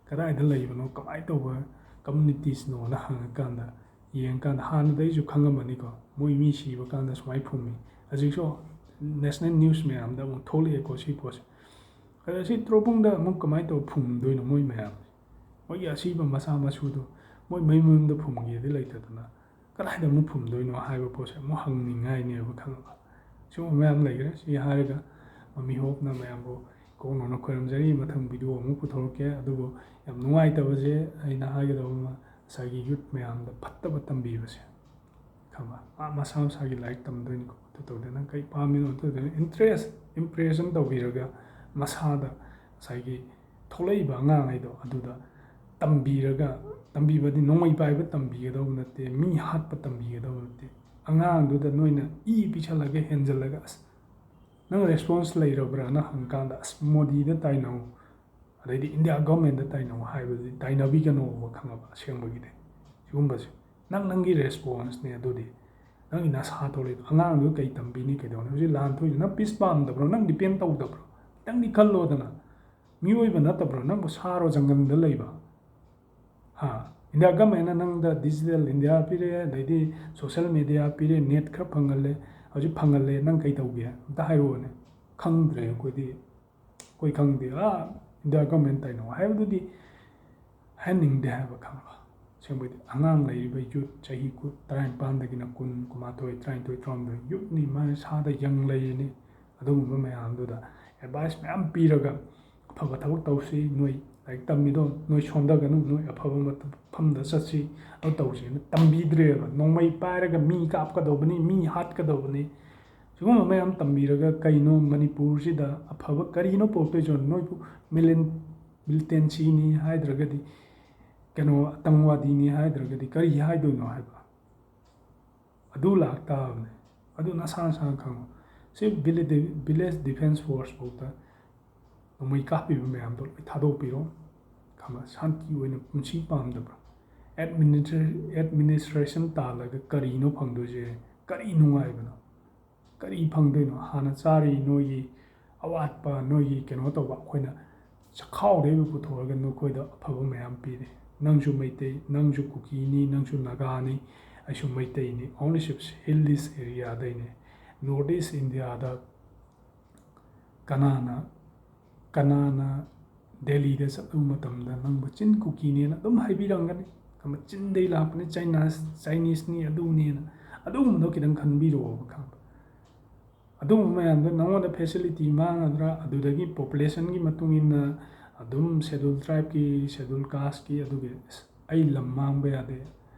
ꯀꯗꯥꯏꯗ ꯂꯩꯕꯅꯣ, ꯀꯃꯥꯏꯅ ꯇꯧꯕ ꯀꯝꯃ꯭ꯌꯨꯅꯤꯇꯤꯁꯅꯣꯅ ꯍꯪꯉꯀꯥꯟꯗ, ꯌꯦꯡꯀꯥꯟꯗ ꯍꯥꯟꯅꯗꯩꯁꯨ ꯈꯪꯉꯝꯃꯅꯤꯀꯣ, ꯃꯣꯏ ꯃꯤ ꯁꯤꯕ ꯀꯥꯟꯗ ꯁꯨꯃꯥꯏꯅ ꯐꯨꯝꯃꯤ꯫ ꯍꯧꯖꯤꯛꯁꯨ ꯅꯦꯁꯅꯦꯜ ꯅ꯭ꯌꯨꯁ ꯃꯌꯥꯝꯗ ꯑꯃꯨꯛ ꯊꯣꯛꯂꯛꯑꯦꯀꯣ ꯁꯤ ꯄꯣꯠꯁꯦ꯫ ꯑꯗ ꯁꯤ ꯇ꯭ꯔꯣꯄꯨꯡꯗ ꯑꯃꯨꯛ ꯀꯃꯥꯏꯅ ꯇꯧꯔ ꯐꯨꯝꯗꯣꯏꯅꯣ ꯃꯣꯏ ꯃꯌꯥꯝꯁꯦ? ꯃꯣꯏꯒꯤ ꯑꯁꯤꯕ ꯃꯆꯥ ꯃꯁꯨꯗꯣ ꯃꯣꯏ ꯃꯌꯨꯝ ꯃꯌꯨꯝꯗ ꯐꯨꯝꯒꯦꯗꯤ ꯂꯩꯇꯗꯅ ꯀꯗꯥꯏꯗ ꯑꯃꯨꯛ ꯐꯨꯝꯗꯣꯏꯅꯣ ꯍꯥꯏꯕ ꯄꯣꯠꯁꯦ ꯑꯃꯨꯛ ꯍꯪꯅꯤꯡꯉꯥꯏꯅꯦꯕ, ꯈꯪꯉꯕ? ꯁꯤꯒꯨꯝꯕ ꯃꯌꯥꯝ ꯂꯩꯈ꯭ꯔꯦ꯫ ꯁꯤ ꯍꯥꯏꯔꯒ ꯃꯃꯤ ꯍꯣꯞꯅ ꯃꯌꯥꯝꯕꯨ ꯀꯣꯛꯅꯅ ꯈꯣꯏꯔꯝꯖꯔꯤ꯫ ꯃꯊꯪ ꯚꯤꯗꯤꯑꯣ ꯑꯃꯨꯛ ꯄꯨꯊꯣꯔꯛꯀꯦ꯫ ꯑꯗꯨꯕꯨ ꯌꯥꯝ ꯅꯨꯡꯉꯥꯏꯇꯕꯁꯦ, ꯑꯩꯅ ꯍꯥꯏꯒꯗꯕ ꯑꯃ, ꯉꯁꯥꯏꯒꯤ ꯌꯨꯠ ꯃꯌꯥꯝꯗ ꯐꯠꯇꯕ ꯇꯝꯕꯤꯕꯁꯦ, ꯈꯪꯕ? ꯃꯥ ꯃꯁꯥ ꯃꯁꯥꯒꯤ ꯂꯥꯏꯔꯤꯛ ꯇꯝꯗꯣꯏꯅꯤꯀꯣ, ꯑꯗꯨ ꯇꯧꯗꯦ꯫ ꯅꯪ ꯀꯩ ꯄꯥꯝꯃꯤꯅꯣ, ꯑꯗꯨ ꯇꯧꯗꯦ꯫ ꯏꯟꯇꯔꯦꯁ, ꯏꯝꯄ꯭ꯔꯦꯁꯟ ꯇꯧꯕꯤꯔꯒ ꯃꯁꯥꯗ ꯉꯁꯥꯏꯒꯤ ꯊꯣꯛꯂꯛꯏꯕ ꯑꯉꯥꯡꯈꯩꯗꯣ ꯑꯗꯨꯗ ꯇꯝꯕꯤꯔꯒ, ꯇꯝꯕꯤꯕꯗꯤ ꯅꯣꯡꯃꯩ ꯄꯥꯏꯕ ꯇꯝꯕꯤꯒꯗꯧꯕ ꯅꯠꯇꯦ, ꯃꯤ ꯍꯥꯠꯄ ꯇꯝꯕꯤꯒꯗꯧꯕ ꯅꯠꯇꯦ꯫ ꯑꯉꯥꯡꯗꯨꯗ ꯅꯣꯏꯅ ꯏ ꯄꯤꯁꯜꯂꯒ ꯍꯦꯟꯖꯜꯂꯒ, "ꯑꯁ, ꯅꯪ ꯔꯦꯁꯄꯣꯟꯁ ꯂꯩꯔꯕ꯭ꯔꯥꯅ?" ꯍꯪꯀꯥꯟꯗ, "ꯑꯁ, ꯃꯣꯗꯤꯗ ꯇꯥꯏꯅꯧ, ꯑꯗꯩꯗꯤ ꯏꯟꯗꯤꯌꯥ ꯒꯚꯔꯟꯃꯦꯟꯗ ꯇꯥꯏꯅꯧ" ꯍꯥꯏꯕꯗꯤ ꯇꯥꯏꯅꯕꯤꯒꯅꯣꯕ, ꯈꯪꯉꯕ? ꯑꯁꯦꯡꯕꯒꯤꯗꯤ ꯁꯤꯒꯨꯝꯕꯁꯦ ꯅꯪ, ꯅꯪꯒꯤ ꯔꯦꯁꯄꯣꯟꯁꯅꯦ꯫ ꯑꯗꯨꯗꯤ ꯅꯪꯒꯤ ꯅꯁꯥ ꯊꯣꯛꯂꯛꯏꯗꯣ, ꯑꯉꯥꯡꯗꯨ ꯀꯩ ꯇꯝꯕꯤꯅꯤ, ꯀꯩꯗꯧꯅꯤ? ꯍꯧꯖꯤꯛ ꯂꯥꯟ ꯊꯣꯛꯏꯗꯣ ꯅꯪ ꯄꯤꯁ ꯄꯥꯝꯗꯕ꯭ꯔꯣ? ꯅꯪ ꯗꯤꯄꯦꯟ ꯇꯧꯗꯕ꯭ꯔꯣ? ꯈꯤꯇꯪꯗꯤ ꯈꯜꯂꯣꯗꯅ꯫ ꯃꯤꯑꯣꯏꯕ ꯅꯠꯇꯕ꯭ꯔꯣ? ꯅꯪꯕꯨ ꯁꯥꯔꯣ ꯖꯪꯒꯜꯗ ꯂꯩꯕ? ꯍꯥ? ꯏꯟꯗꯤꯌꯥ ꯒꯚꯔꯟꯃꯦꯟꯅ ꯅꯪꯗ ꯗꯤꯖꯤꯇꯦꯜ ꯏꯟꯗꯤꯌꯥ ꯄꯤꯔꯦ, ꯑꯗꯩꯗꯤ ꯁꯣꯁꯦꯜ ꯃꯦꯗꯤꯌꯥ ꯄꯤꯔꯦ, ꯅꯦꯠ ꯈꯔ ꯐꯪꯍꯜꯂꯦ, ꯍꯧꯖꯤꯛ ꯐꯪꯍꯜꯂꯦ, ꯅꯪ ꯀꯩ ꯇꯧꯒꯦ? ꯑꯝꯇ ꯍꯥꯏꯔꯛꯑꯣꯅꯦ꯫ ꯈꯪꯗ꯭ꯔꯦ ꯑꯩꯈꯣꯏꯗꯤ, ꯑꯩꯈꯣꯏ ꯈꯪꯗꯦ꯫ ꯑꯥ, ꯏꯟꯗꯤꯌꯥ ꯒꯚꯔꯟꯃꯦꯟ ꯇꯥꯏꯅꯧ ꯍꯥꯏꯕꯗꯨꯗꯤ ꯍꯥꯏꯍꯟꯅꯤꯡꯗꯦ ꯍꯥꯏꯕ, ꯈꯪꯕ? ꯑꯁꯦꯡꯕꯩꯗꯤ ꯑꯉꯥꯡ ꯂꯩꯔꯤꯕ youth ꯆꯍꯤ ꯀꯨ-, ꯇꯔꯥꯅꯤꯄꯥꯟꯗꯒꯤꯅ ꯀꯨꯟ, ꯀꯨꯟꯃꯥꯊꯣꯏ, ꯇꯔꯥꯅꯤꯊꯣꯏ, ꯇꯔꯥꯍꯨꯝꯗꯣꯏ youthꯅꯤ, ꯃꯥ ꯏꯁꯥꯗ young ꯂꯩꯔꯤꯅꯤ꯫ ꯑꯗꯨꯒꯨꯝꯕ ꯃꯌꯥꯝꯗꯨꯗ advice ꯃꯌꯥꯝ ꯄꯤꯔꯒ, "ꯑꯐꯕ ꯊꯕꯛ ꯇꯧꯁꯤ, ꯅꯣꯏ ꯂꯥꯏꯔꯤꯛ ꯇꯝꯃꯤꯗꯣ ꯅꯣꯏ ꯁꯣꯟꯊꯒꯅꯨ, ꯅꯣꯏ ꯑꯐꯕ ꯃꯐꯝꯗ ꯆꯠꯁꯤ, ꯑꯗꯨ ꯇꯧꯁꯤꯅ" ꯇꯝꯕꯤꯗ꯭ꯔꯦꯕ꯫ "ꯅꯣꯡꯃꯩ ꯄꯥꯏꯔꯒ ꯃꯤ ꯀꯥꯞꯀꯗꯧꯕꯅꯤ, ꯃꯤ ꯍꯥꯠꯀꯗꯧꯕꯅꯤ", ꯁꯤꯒꯨꯝꯕ ꯃꯌꯥꯝ ꯇꯝꯕꯤꯔꯒ ꯀꯩꯅꯣ ꯃꯅꯤꯄꯨꯔꯁꯤꯗ ꯑꯐꯕ ꯀꯔꯤꯅꯣ ꯄꯨꯔꯛꯇꯣꯏꯁꯤꯕꯣ? ꯅꯣꯏꯕꯨ ꯃꯤꯂꯤꯟ-, ꯃꯤꯂꯤꯇꯦꯟꯁꯤꯅꯤ ꯍꯥꯏꯗ꯭ꯔꯒꯗꯤ, ꯀꯩꯅꯣ, ꯑꯇꯪꯋꯥꯗꯤꯅꯤ ꯍꯥꯏꯗ꯭ꯔꯒꯗꯤ ꯀꯔꯤ ꯍꯥꯏꯗꯣꯏꯅꯣ ꯍꯥꯏꯕ? ꯑꯗꯨ ꯂꯥꯛꯇꯥꯕꯅꯦ꯫ ꯑꯗꯨ ꯅꯁꯥ ꯅꯁꯥꯅ ꯈꯪꯉꯣ꯫ ꯁꯤ village, village defence force ꯐꯥꯎꯗ ꯅꯣꯡꯃꯩ ꯀꯥꯞꯄꯤꯕ ꯃꯌꯥꯝꯗꯣ ꯂꯣꯏ ꯊꯥꯗꯣꯛꯄꯤꯔꯣ꯫ ꯈꯪꯕ꯭ꯔꯥ? ꯁꯥꯟꯇꯤ ꯑꯣꯏꯅ ꯄꯨꯟꯁꯤ ꯄꯥꯝꯗꯕ꯭ꯔꯥ? Administra-, administration ꯇꯥꯜꯂꯒ ꯀꯔꯤꯅꯣ ꯐꯪꯗꯣꯏꯁꯦ? ꯀꯔꯤ ꯅꯨꯡꯉꯥꯏꯕꯅꯣ? ꯀꯔꯤ ꯐꯪꯗꯣꯏꯅꯣ? ꯍꯥꯟꯅ ꯆꯥꯔꯤ ꯅꯣꯏꯒꯤ ꯑꯋꯥꯠꯄ, ꯅꯣꯏꯒꯤ ꯀꯩꯅꯣ ꯇꯧꯕ, ꯑꯩꯈꯣꯏꯅ ꯆꯈꯥꯎꯗꯩꯕꯨ ꯄꯨꯊꯣꯛꯑꯒ ꯅꯈꯣꯏꯗ ꯑꯐꯕ ꯃꯌꯥꯝ ꯄꯤꯔꯤ꯫ ꯅꯪꯁꯨ ꯃꯩꯇꯩ, ꯅꯪꯁꯨ ꯀꯨꯀꯤꯅꯤ, ꯅꯪꯁꯨ ꯅꯥꯒꯥꯅꯤ, ꯑꯩꯁꯨ ꯃꯩꯇꯩꯅꯤ꯫ Only chiefs, hills areaꯗꯩꯅꯦ꯫ North East Indiaꯗ ꯀꯅꯥꯅ, ꯀꯅꯥꯅ ꯗꯦꯜꯂꯤꯗ ꯆꯠꯂꯨꯕ ꯃꯇꯝꯗ ꯅꯪꯕꯨ ꯆꯤꯟ ꯀꯨꯀꯤꯅꯦꯅ ꯑꯗꯨꯝ ꯍꯥꯏꯕꯤꯔꯝꯒꯅꯤ꯫ ꯈꯪꯕ? ꯆꯤꯟꯗꯩ ꯂꯥꯛꯄꯅꯤ, China, Chineseꯅꯤ, ꯑꯗꯨꯅꯦꯅ꯫ ꯑꯗꯨꯒꯨꯝꯕꯗꯣ ꯈꯤꯇꯪ ꯈꯟꯕꯤꯔꯛꯑꯣꯕ, ꯈꯪꯕ? ꯑꯗꯨꯒꯨꯝꯕ ꯃꯌꯥꯝꯗꯣ ꯅꯪꯉꯣꯟꯗ facility ꯃꯥꯡꯒꯗ꯭ꯔꯥ? ꯑꯗꯨꯗꯒꯤ populationꯒꯤ ꯃꯇꯨꯡ ꯏꯟꯅ ꯑꯗꯨꯝ schedule tribeꯀꯤ, schedule casteꯀꯤ, ꯑꯗꯨꯒꯤ, "ꯑꯁ, ꯑꯩ ꯂꯝ ꯃꯥꯡꯕ ꯌꯥꯗꯦ,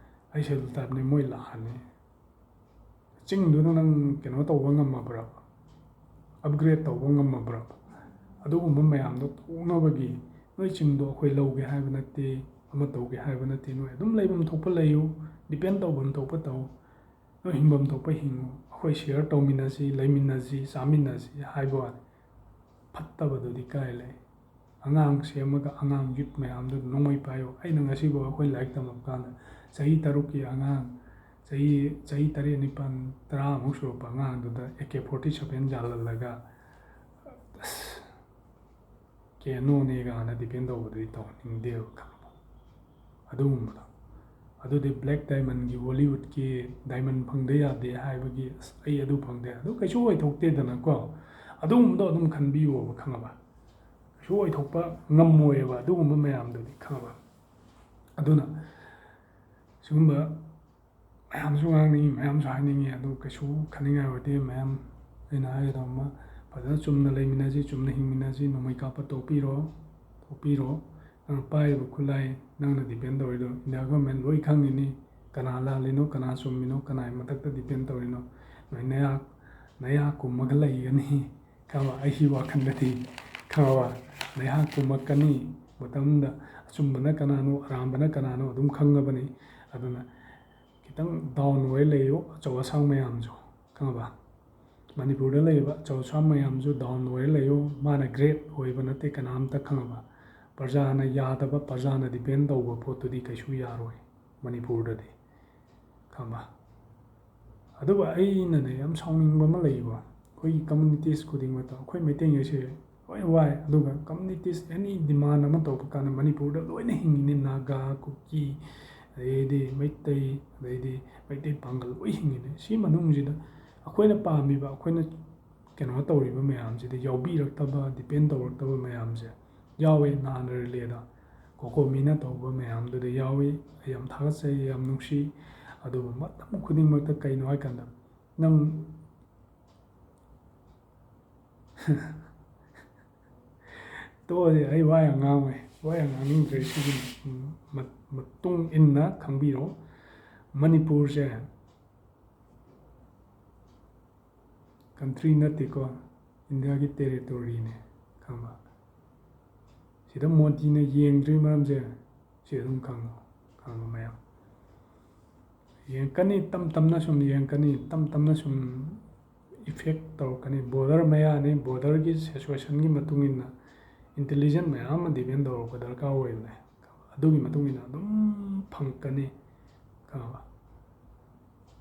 ꯑꯩ schedule tribeꯅꯤ", ꯃꯣꯏ ꯂꯥꯛꯑꯅꯤ꯫ ꯆꯤꯡꯗꯨꯅ ꯅꯪ ꯀꯩꯅꯣ ꯇꯧꯕ ꯉꯝꯃꯕ꯭ꯔꯥ? Upgrade ꯇꯧꯕ ꯉꯝꯃꯕ꯭ꯔꯥ? ꯑꯗꯨꯒꯨꯝꯕ ꯃꯌꯥꯝꯗꯣ ꯇꯣꯛꯅꯕꯒꯤ, "ꯅꯣꯏ ꯆꯤꯡꯗꯣ ꯑꯩꯈꯣꯏ ꯂꯧꯒꯦ ꯍꯥꯏꯕ ꯅꯠꯇꯦ, ꯑꯃ ꯇꯧꯒꯦ ꯍꯥꯏꯕ ꯅꯠꯇꯦ, ꯅꯣꯏ ꯑꯗꯨꯝ ꯂꯩꯐꯝ ꯊꯣꯛꯄ ꯂꯩꯌꯨ, depend ꯇꯧꯐꯝ ꯊꯣꯛꯄ ꯇꯧ, ꯅꯣꯏ ꯍꯤꯡꯐꯝ ꯊꯣꯛꯄ ꯍꯤꯡꯉꯨ, ꯑꯩꯈꯣꯏ share ꯇꯧꯃꯤꯟꯅꯁꯤ, ꯂꯩꯃꯤꯟꯅꯁꯤ, ꯆꯥꯃꯤꯟꯅꯁꯤ" ꯍꯥꯏꯕ ꯋꯥꯅꯤ꯫ ꯐꯠꯇꯕꯗꯨꯗꯤ ꯀꯥꯏ ꯂꯩ? ꯑꯉꯥꯡ ꯁꯦꯝꯃꯒ ꯑꯉꯥꯡ youth ꯃꯌꯥꯝꯗꯨ ꯅꯣꯡꯃꯩ ꯄꯥꯏꯌꯣ꯫ ꯑꯩꯅ ꯉꯁꯤꯐꯥꯎ ꯑꯩꯈꯣꯏ ꯂꯥꯏꯔꯤꯛ ꯇꯝꯃꯛꯄ ꯀꯥꯟꯗ ꯆꯍꯤ ꯇꯔꯨꯛꯀꯤ ꯑꯉꯥꯡ, ꯆꯍꯤ, ꯆꯍꯤ ꯇꯔꯦꯠ, ꯅꯤꯄꯥꯟ, ꯇꯔꯥꯃꯨꯛ ꯁꯨꯔꯛꯄ ꯑꯉꯥꯡꯗꯨꯗ AK forty seven ꯌꯥꯜꯍꯜꯂꯒ, ꯑꯁ, ꯀꯩꯅꯣꯅꯦ ꯀꯥꯏꯅ depend ꯇꯧꯕꯗꯨꯗꯤ ꯇꯧꯍꯟꯅꯤꯡꯗꯦꯕ, ꯈꯪꯕ? ꯑꯗꯨꯒꯨꯝꯕꯗꯣ꯫ ꯑꯗꯨꯗꯤ Black Diamondꯒꯤ, Hollywoodꯀꯤ diamond ꯐꯪꯗ ꯌꯥꯗꯦ ꯍꯥꯏꯕꯒꯤ, "ꯑꯁ, ꯑꯩ ꯑꯗꯨ ꯐꯪꯗꯦ", ꯑꯗꯨ ꯀꯩꯁꯨ ꯑꯣꯏꯊꯣꯛꯇꯦꯗꯅꯀꯣ꯫ ꯑꯗꯨꯒꯨꯝꯕꯗꯣ ꯑꯗꯨꯝ ꯈꯟꯕꯤꯌꯣꯕ, ꯈꯪꯉꯕ? ꯀꯩꯁꯨ ꯑꯣꯏꯊꯣꯛꯄ ꯉꯝꯃꯣꯏꯕ ꯑꯗꯨꯒꯨꯝꯕ ꯃꯌꯥꯝꯗꯨꯗꯤ, ꯈꯪꯉꯕ? ꯑꯗꯨꯅ ꯁꯤꯒꯨꯝꯕ ꯃꯌꯥꯝꯁꯨ ꯉꯥꯡꯅꯤꯡꯉꯤ, ꯃꯌꯥꯝꯁꯨ ꯍꯥꯏꯅꯤꯡꯉꯤ, ꯑꯗꯨ ꯀꯩꯁꯨ ꯈꯟꯅꯤꯡꯉꯥꯏ ꯑꯣꯏꯗꯦ꯫ ꯃꯌꯥꯝ ꯑꯩꯅ ꯍꯥꯏꯒꯗꯧꯕ ꯑꯃ, ꯐꯖꯅ ꯆꯨꯝꯅ ꯂꯩꯃꯤꯟꯅꯁꯤ, ꯆꯨꯝꯅ ꯍꯤꯡꯃꯤꯟꯅꯁꯤ, ꯅꯣꯡꯃꯩ ꯀꯥꯞꯄ ꯇꯣꯛꯄꯤꯔꯣ, ꯇꯣꯛꯄꯤꯔꯣ꯫ ꯅꯪꯅ ꯄꯥꯏꯔꯤꯕ ꯈꯨꯠꯂꯥꯏ, ꯅꯪꯅ depend ꯇꯧꯔꯤꯗꯣ, India government ꯂꯣꯏ ꯈꯪꯉꯤꯅꯤ, ꯀꯅꯥ ꯂꯥꯜꯂꯤꯅꯣ, ꯀꯅꯥ ꯆꯨꯝꯃꯤꯅꯣ, ꯀꯅꯥꯒꯤ ꯃꯊꯛꯇ depend ꯇꯧꯔꯤꯅꯣ꯫ ꯅꯣꯏ ꯅꯌꯥ, ꯅꯌꯥ ꯀꯨꯝꯃꯒ ꯂꯩꯒꯅꯤ, ꯈꯪꯉꯕ? ꯑꯩꯒꯤ ꯋꯥꯈꯜꯗꯗꯤ, ꯈꯪꯉꯕ? ꯅꯌꯥ ꯀꯨꯝꯃꯛꯀꯅꯤ꯫ ꯃꯇꯝꯗ ꯑꯆꯨꯝꯕꯅ ꯀꯅꯥꯅꯣ, ꯑꯔꯥꯟꯕꯅ ꯀꯅꯥꯅꯣ ꯑꯗꯨꯝ ꯈꯪꯉꯕꯅꯤ꯫ ꯑꯗꯨꯅ ꯈꯤꯇꯪ down ꯑꯣꯏꯔ ꯂꯩꯌꯨ, ꯑꯆꯧ ꯑꯁꯥꯡ ꯃꯌꯥꯝꯁꯨ, ꯈꯪꯉꯕ? ꯃꯅꯤꯄꯨꯔꯗ ꯂꯩꯔꯤꯕ ꯑꯆꯧ ꯑꯁꯥꯡ ꯃꯌꯥꯝꯁꯨ down ꯑꯣꯏꯔ ꯂꯩꯌꯨ꯫ ꯃꯥꯅ great ꯑꯣꯏꯕ ꯅꯠꯇꯦ ꯀꯅꯥꯝꯇ, ꯈꯪꯉꯕ? ꯄ꯭ꯔꯖꯥꯅ ꯌꯥꯗꯕ, ꯄ꯭ꯔꯖꯥꯅ depend ꯇꯧꯕ ꯄꯣꯠꯇꯨꯗꯤ ꯀꯩꯁꯨ ꯌꯥꯔꯣꯏ ꯃꯅꯤꯄꯨꯔꯗꯗꯤ, ꯈꯪꯉꯕ? ꯑꯗꯨꯕꯨ ꯑꯩꯅꯅꯦ ꯌꯥꯝ ꯁꯥꯎꯅꯤꯡꯕ ꯑꯃ ꯂꯩꯕ, ꯑꯩꯈꯣꯏꯒꯤ communities ꯈꯨꯗꯤꯡꯃꯛꯇ ꯑꯩꯈꯣꯏ ꯃꯩꯇꯩꯉꯩꯁꯦ ꯂꯣꯏꯅ ꯋꯥꯏ꯫ ꯑꯗꯨꯒ communities any demand ꯑꯃ ꯇꯧꯕ ꯀꯥꯟꯗ ꯃꯅꯤꯄꯨꯔꯗ ꯂꯣꯏꯅ ꯍꯤꯡꯉꯤꯅꯤ, ꯅꯥꯒꯥ, ꯀꯨꯀꯤ, ꯑꯗꯩꯗꯤ ꯃꯩꯇꯩ, ꯑꯗꯩꯗꯤ ꯃꯩꯇꯩ ꯄꯥꯡꯒꯜ ꯂꯣꯏ ꯍꯤꯡꯉꯤꯅꯤ꯫ ꯁꯤ ꯃꯅꯨꯡꯁꯤꯗ ꯑꯩꯈꯣꯏꯅ ꯄꯥꯝꯃꯤꯕ, ꯑꯩꯈꯣꯏꯅ ꯀꯩꯅꯣ ꯇꯧꯔꯤꯕ ꯃꯌꯥꯝꯁꯤꯗ ꯌꯥꯎꯕꯤꯔꯛꯇꯕ, depend ꯇꯧꯔꯛꯇꯕ ꯃꯌꯥꯝꯁꯦ ꯌꯥꯎꯋꯦ꯫ ꯅꯍꯥꯟ ꯔꯤꯂꯦꯗ ꯀꯣꯀꯣꯃꯤꯅ ꯇꯧꯕ ꯃꯌꯥꯝꯗꯨꯗ ꯌꯥꯎꯏ꯫ ꯑꯩ ꯌꯥꯝ ꯊꯥꯒꯠꯆꯩ, ꯌꯥꯝ ꯅꯨꯡꯁꯤ꯫ ꯑꯗꯨꯕꯨ ꯃꯇꯝ ꯈꯨꯗꯤꯡꯃꯛꯇ ꯀꯩꯅꯣ ꯍꯥꯏꯀꯥꯟꯗ, ꯅꯪ ꯇꯣꯛꯑꯁꯦ, ꯑꯩ ꯋꯥ ꯌꯥꯝ ꯉꯥꯡꯉꯣꯏ, ꯋꯥ ꯌꯥꯝ ꯉꯥꯡꯅꯤꯡꯗ꯭ꯔꯦ꯫ ꯁꯤꯒꯤ ꯃ-, ꯃꯇꯨꯡ ꯏꯟꯅ ꯈꯪꯕꯤꯔꯣ, ꯃꯅꯤꯄꯨꯔꯁꯦ country ꯅꯠꯇꯦꯀꯣ, ꯏꯟꯗꯤꯌꯥꯒꯤ territoryꯅꯦ, ꯈꯪꯕ? ꯁꯤꯗ ꯃꯣꯗꯤꯅ ꯌꯦꯡꯗ꯭ꯔꯤ ꯃꯔꯝꯁꯦ ꯁꯤ ꯑꯗꯨꯝ ꯈꯪꯉꯣ, ꯈꯪꯉꯣ ꯃꯌꯥꯝ꯫ ꯌꯦꯡꯉꯛꯀꯅꯤ, ꯇꯞ ꯇꯞꯅ ꯁꯨꯝ ꯌꯦꯡꯉꯛꯀꯅꯤ, ꯇꯞ ꯇꯞꯅ ꯁꯨꯝ effect ꯇꯧꯔꯛꯀꯅꯤ꯫ Border ꯃꯌꯥꯅꯤ, borderꯒꯤ situationꯒꯤ ꯃꯇꯨꯡ ꯏꯟꯅ intelligence ꯃꯌꯥꯝ ꯑꯃ depend ꯇꯧꯔꯛꯄ ꯗꯔꯀꯥꯔ ꯑꯣꯏꯕꯅꯦ꯫ ꯑꯗꯨꯒꯤ ꯃꯇꯨꯡ ꯏꯟꯅ ꯑꯗꯨꯝ ꯐꯪꯉꯛꯀꯅꯤ, ꯈꯪꯉꯕ?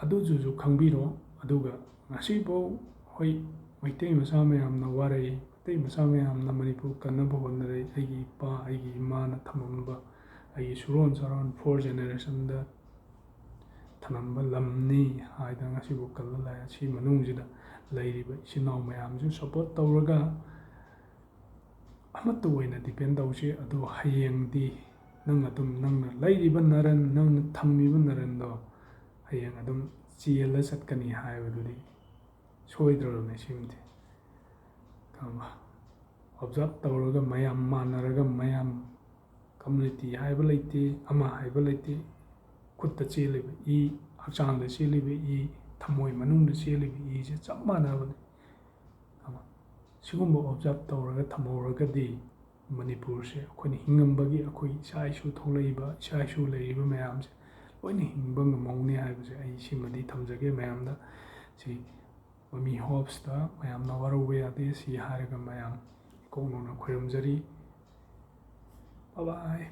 ꯑꯗꯨꯗꯨꯁꯨ ꯈꯪꯕꯤꯔꯣ꯫ ꯑꯗꯨꯒ ꯉꯁꯤꯐꯥꯎ ꯍꯣꯏ, ꯃꯩꯇꯩ ꯃꯆꯥ ꯃꯌꯥꯝꯅ ꯋꯥꯔꯛꯏ, ꯃꯩꯇꯩ ꯃꯆꯥ ꯃꯌꯥꯝꯅ ꯃꯅꯤꯄꯨꯔ ꯀꯟꯅꯕ ꯍꯣꯠꯅꯔꯛꯏ꯫ ꯑꯩꯒꯤ ꯏꯄꯥ, ꯑꯩꯒꯤ ꯏꯃꯥꯅ ꯊꯝꯃꯝꯕ, ꯑꯩꯒꯤ ꯁꯨꯔꯣꯟ ꯆꯥꯔꯣꯟ four generationꯗ ꯊꯝꯂꯝꯕ ꯂꯝꯅꯤ ꯍꯥꯏꯗꯅ ꯉꯁꯤꯐꯥꯎ ꯀꯜꯂ ꯂꯥꯛꯑꯦ꯫ ꯁꯤ ꯃꯅꯨꯡꯁꯤꯗ ꯂꯩꯔꯤꯕ ꯏꯆꯤꯟ ꯏꯅꯥꯎ ꯃꯌꯥꯝꯁꯨ support ꯇꯧꯔꯒ ꯑꯃꯠꯇ ꯑꯣꯏꯅ depend ꯇꯧꯁꯤ꯫ ꯑꯗꯨ ꯍꯌꯦꯡꯗꯤ ꯅꯪ ꯑꯗꯨꯝ, ꯅꯪꯅ ꯂꯩꯔꯤꯕ ꯅꯔꯟ, ꯅꯪꯅ ꯊꯝꯃꯤꯕ ꯅꯔꯟꯗꯣ ꯍꯌꯦꯡ ꯑꯗꯨꯝ ꯆꯦꯜꯂ ꯆꯠꯀꯅꯤ ꯍꯥꯏꯕꯗꯨꯗꯤ ꯁꯣꯏꯗ꯭ꯔꯕꯅꯦ꯫ ꯁꯤꯃꯗꯤ ꯈꯪꯉꯕ? ꯑꯣꯕꯖꯥꯔꯞ ꯇꯧꯔꯒ, ꯃꯌꯥꯝ ꯃꯥꯟꯅꯔꯒ, ꯃꯌꯥꯝ, ꯀꯝꯃꯨꯅꯤꯇꯤ ꯍꯥꯏꯕ ꯂꯩꯇꯦ, ꯑꯃ ꯍꯥꯏꯕ ꯂꯩꯇꯦ꯫ ꯈꯨꯠꯇ ꯆꯦꯜꯂꯤꯕ ꯏ, ꯍꯛꯆꯥꯡꯗ ꯆꯦꯜꯂꯤꯕ ꯏ, ꯊꯃꯣꯏ ꯃꯅꯨꯡꯗ ꯆꯦꯜꯂꯤꯕ ꯏꯁꯦ ꯆꯞ ꯃꯥꯟꯅꯕꯅꯤ꯫ ꯈꯪꯉꯕ? ꯁꯤꯒꯨꯝꯕ ꯑꯣꯕꯖꯥꯔꯞ ꯇꯧꯔꯒ ꯊꯝꯍꯧꯔꯒꯗꯤ ꯃꯅꯤꯄꯨꯔꯁꯦ ꯑꯩꯈꯣꯏꯅ ꯍꯤꯡꯉꯝꯕꯒꯤ, ꯑꯩꯈꯣꯏ ꯏꯆꯥ ꯏꯁꯨ ꯊꯣꯛꯂꯛꯏꯕ, ꯏꯆꯥ ꯏꯁꯨ ꯂꯩꯔꯤꯕ ꯃꯌꯥꯝꯁꯦ ꯂꯣꯏꯅ ꯍꯤꯡꯕ ꯉꯝꯍꯧꯅꯤ ꯍꯥꯏꯕꯁꯦ ꯑꯩ ꯁꯤꯃꯗꯤ ꯊꯝꯖꯒꯦ ꯃꯌꯥꯝꯗ꯫ ꯁꯤ ꯃꯃꯤ ꯍꯣꯞꯁꯇ ꯃꯌꯥꯝꯅ ꯋꯥꯔꯧꯕ ꯌꯥꯗꯦ꯫ ꯁꯤ ꯍꯥꯏꯔꯒ ꯃꯌꯥꯝ ꯏꯀꯣꯛ ꯅꯧꯅ ꯈꯣꯏꯔꯝꯖꯔꯤ꯫ ꯕꯥꯏ ꯕꯥꯏ꯫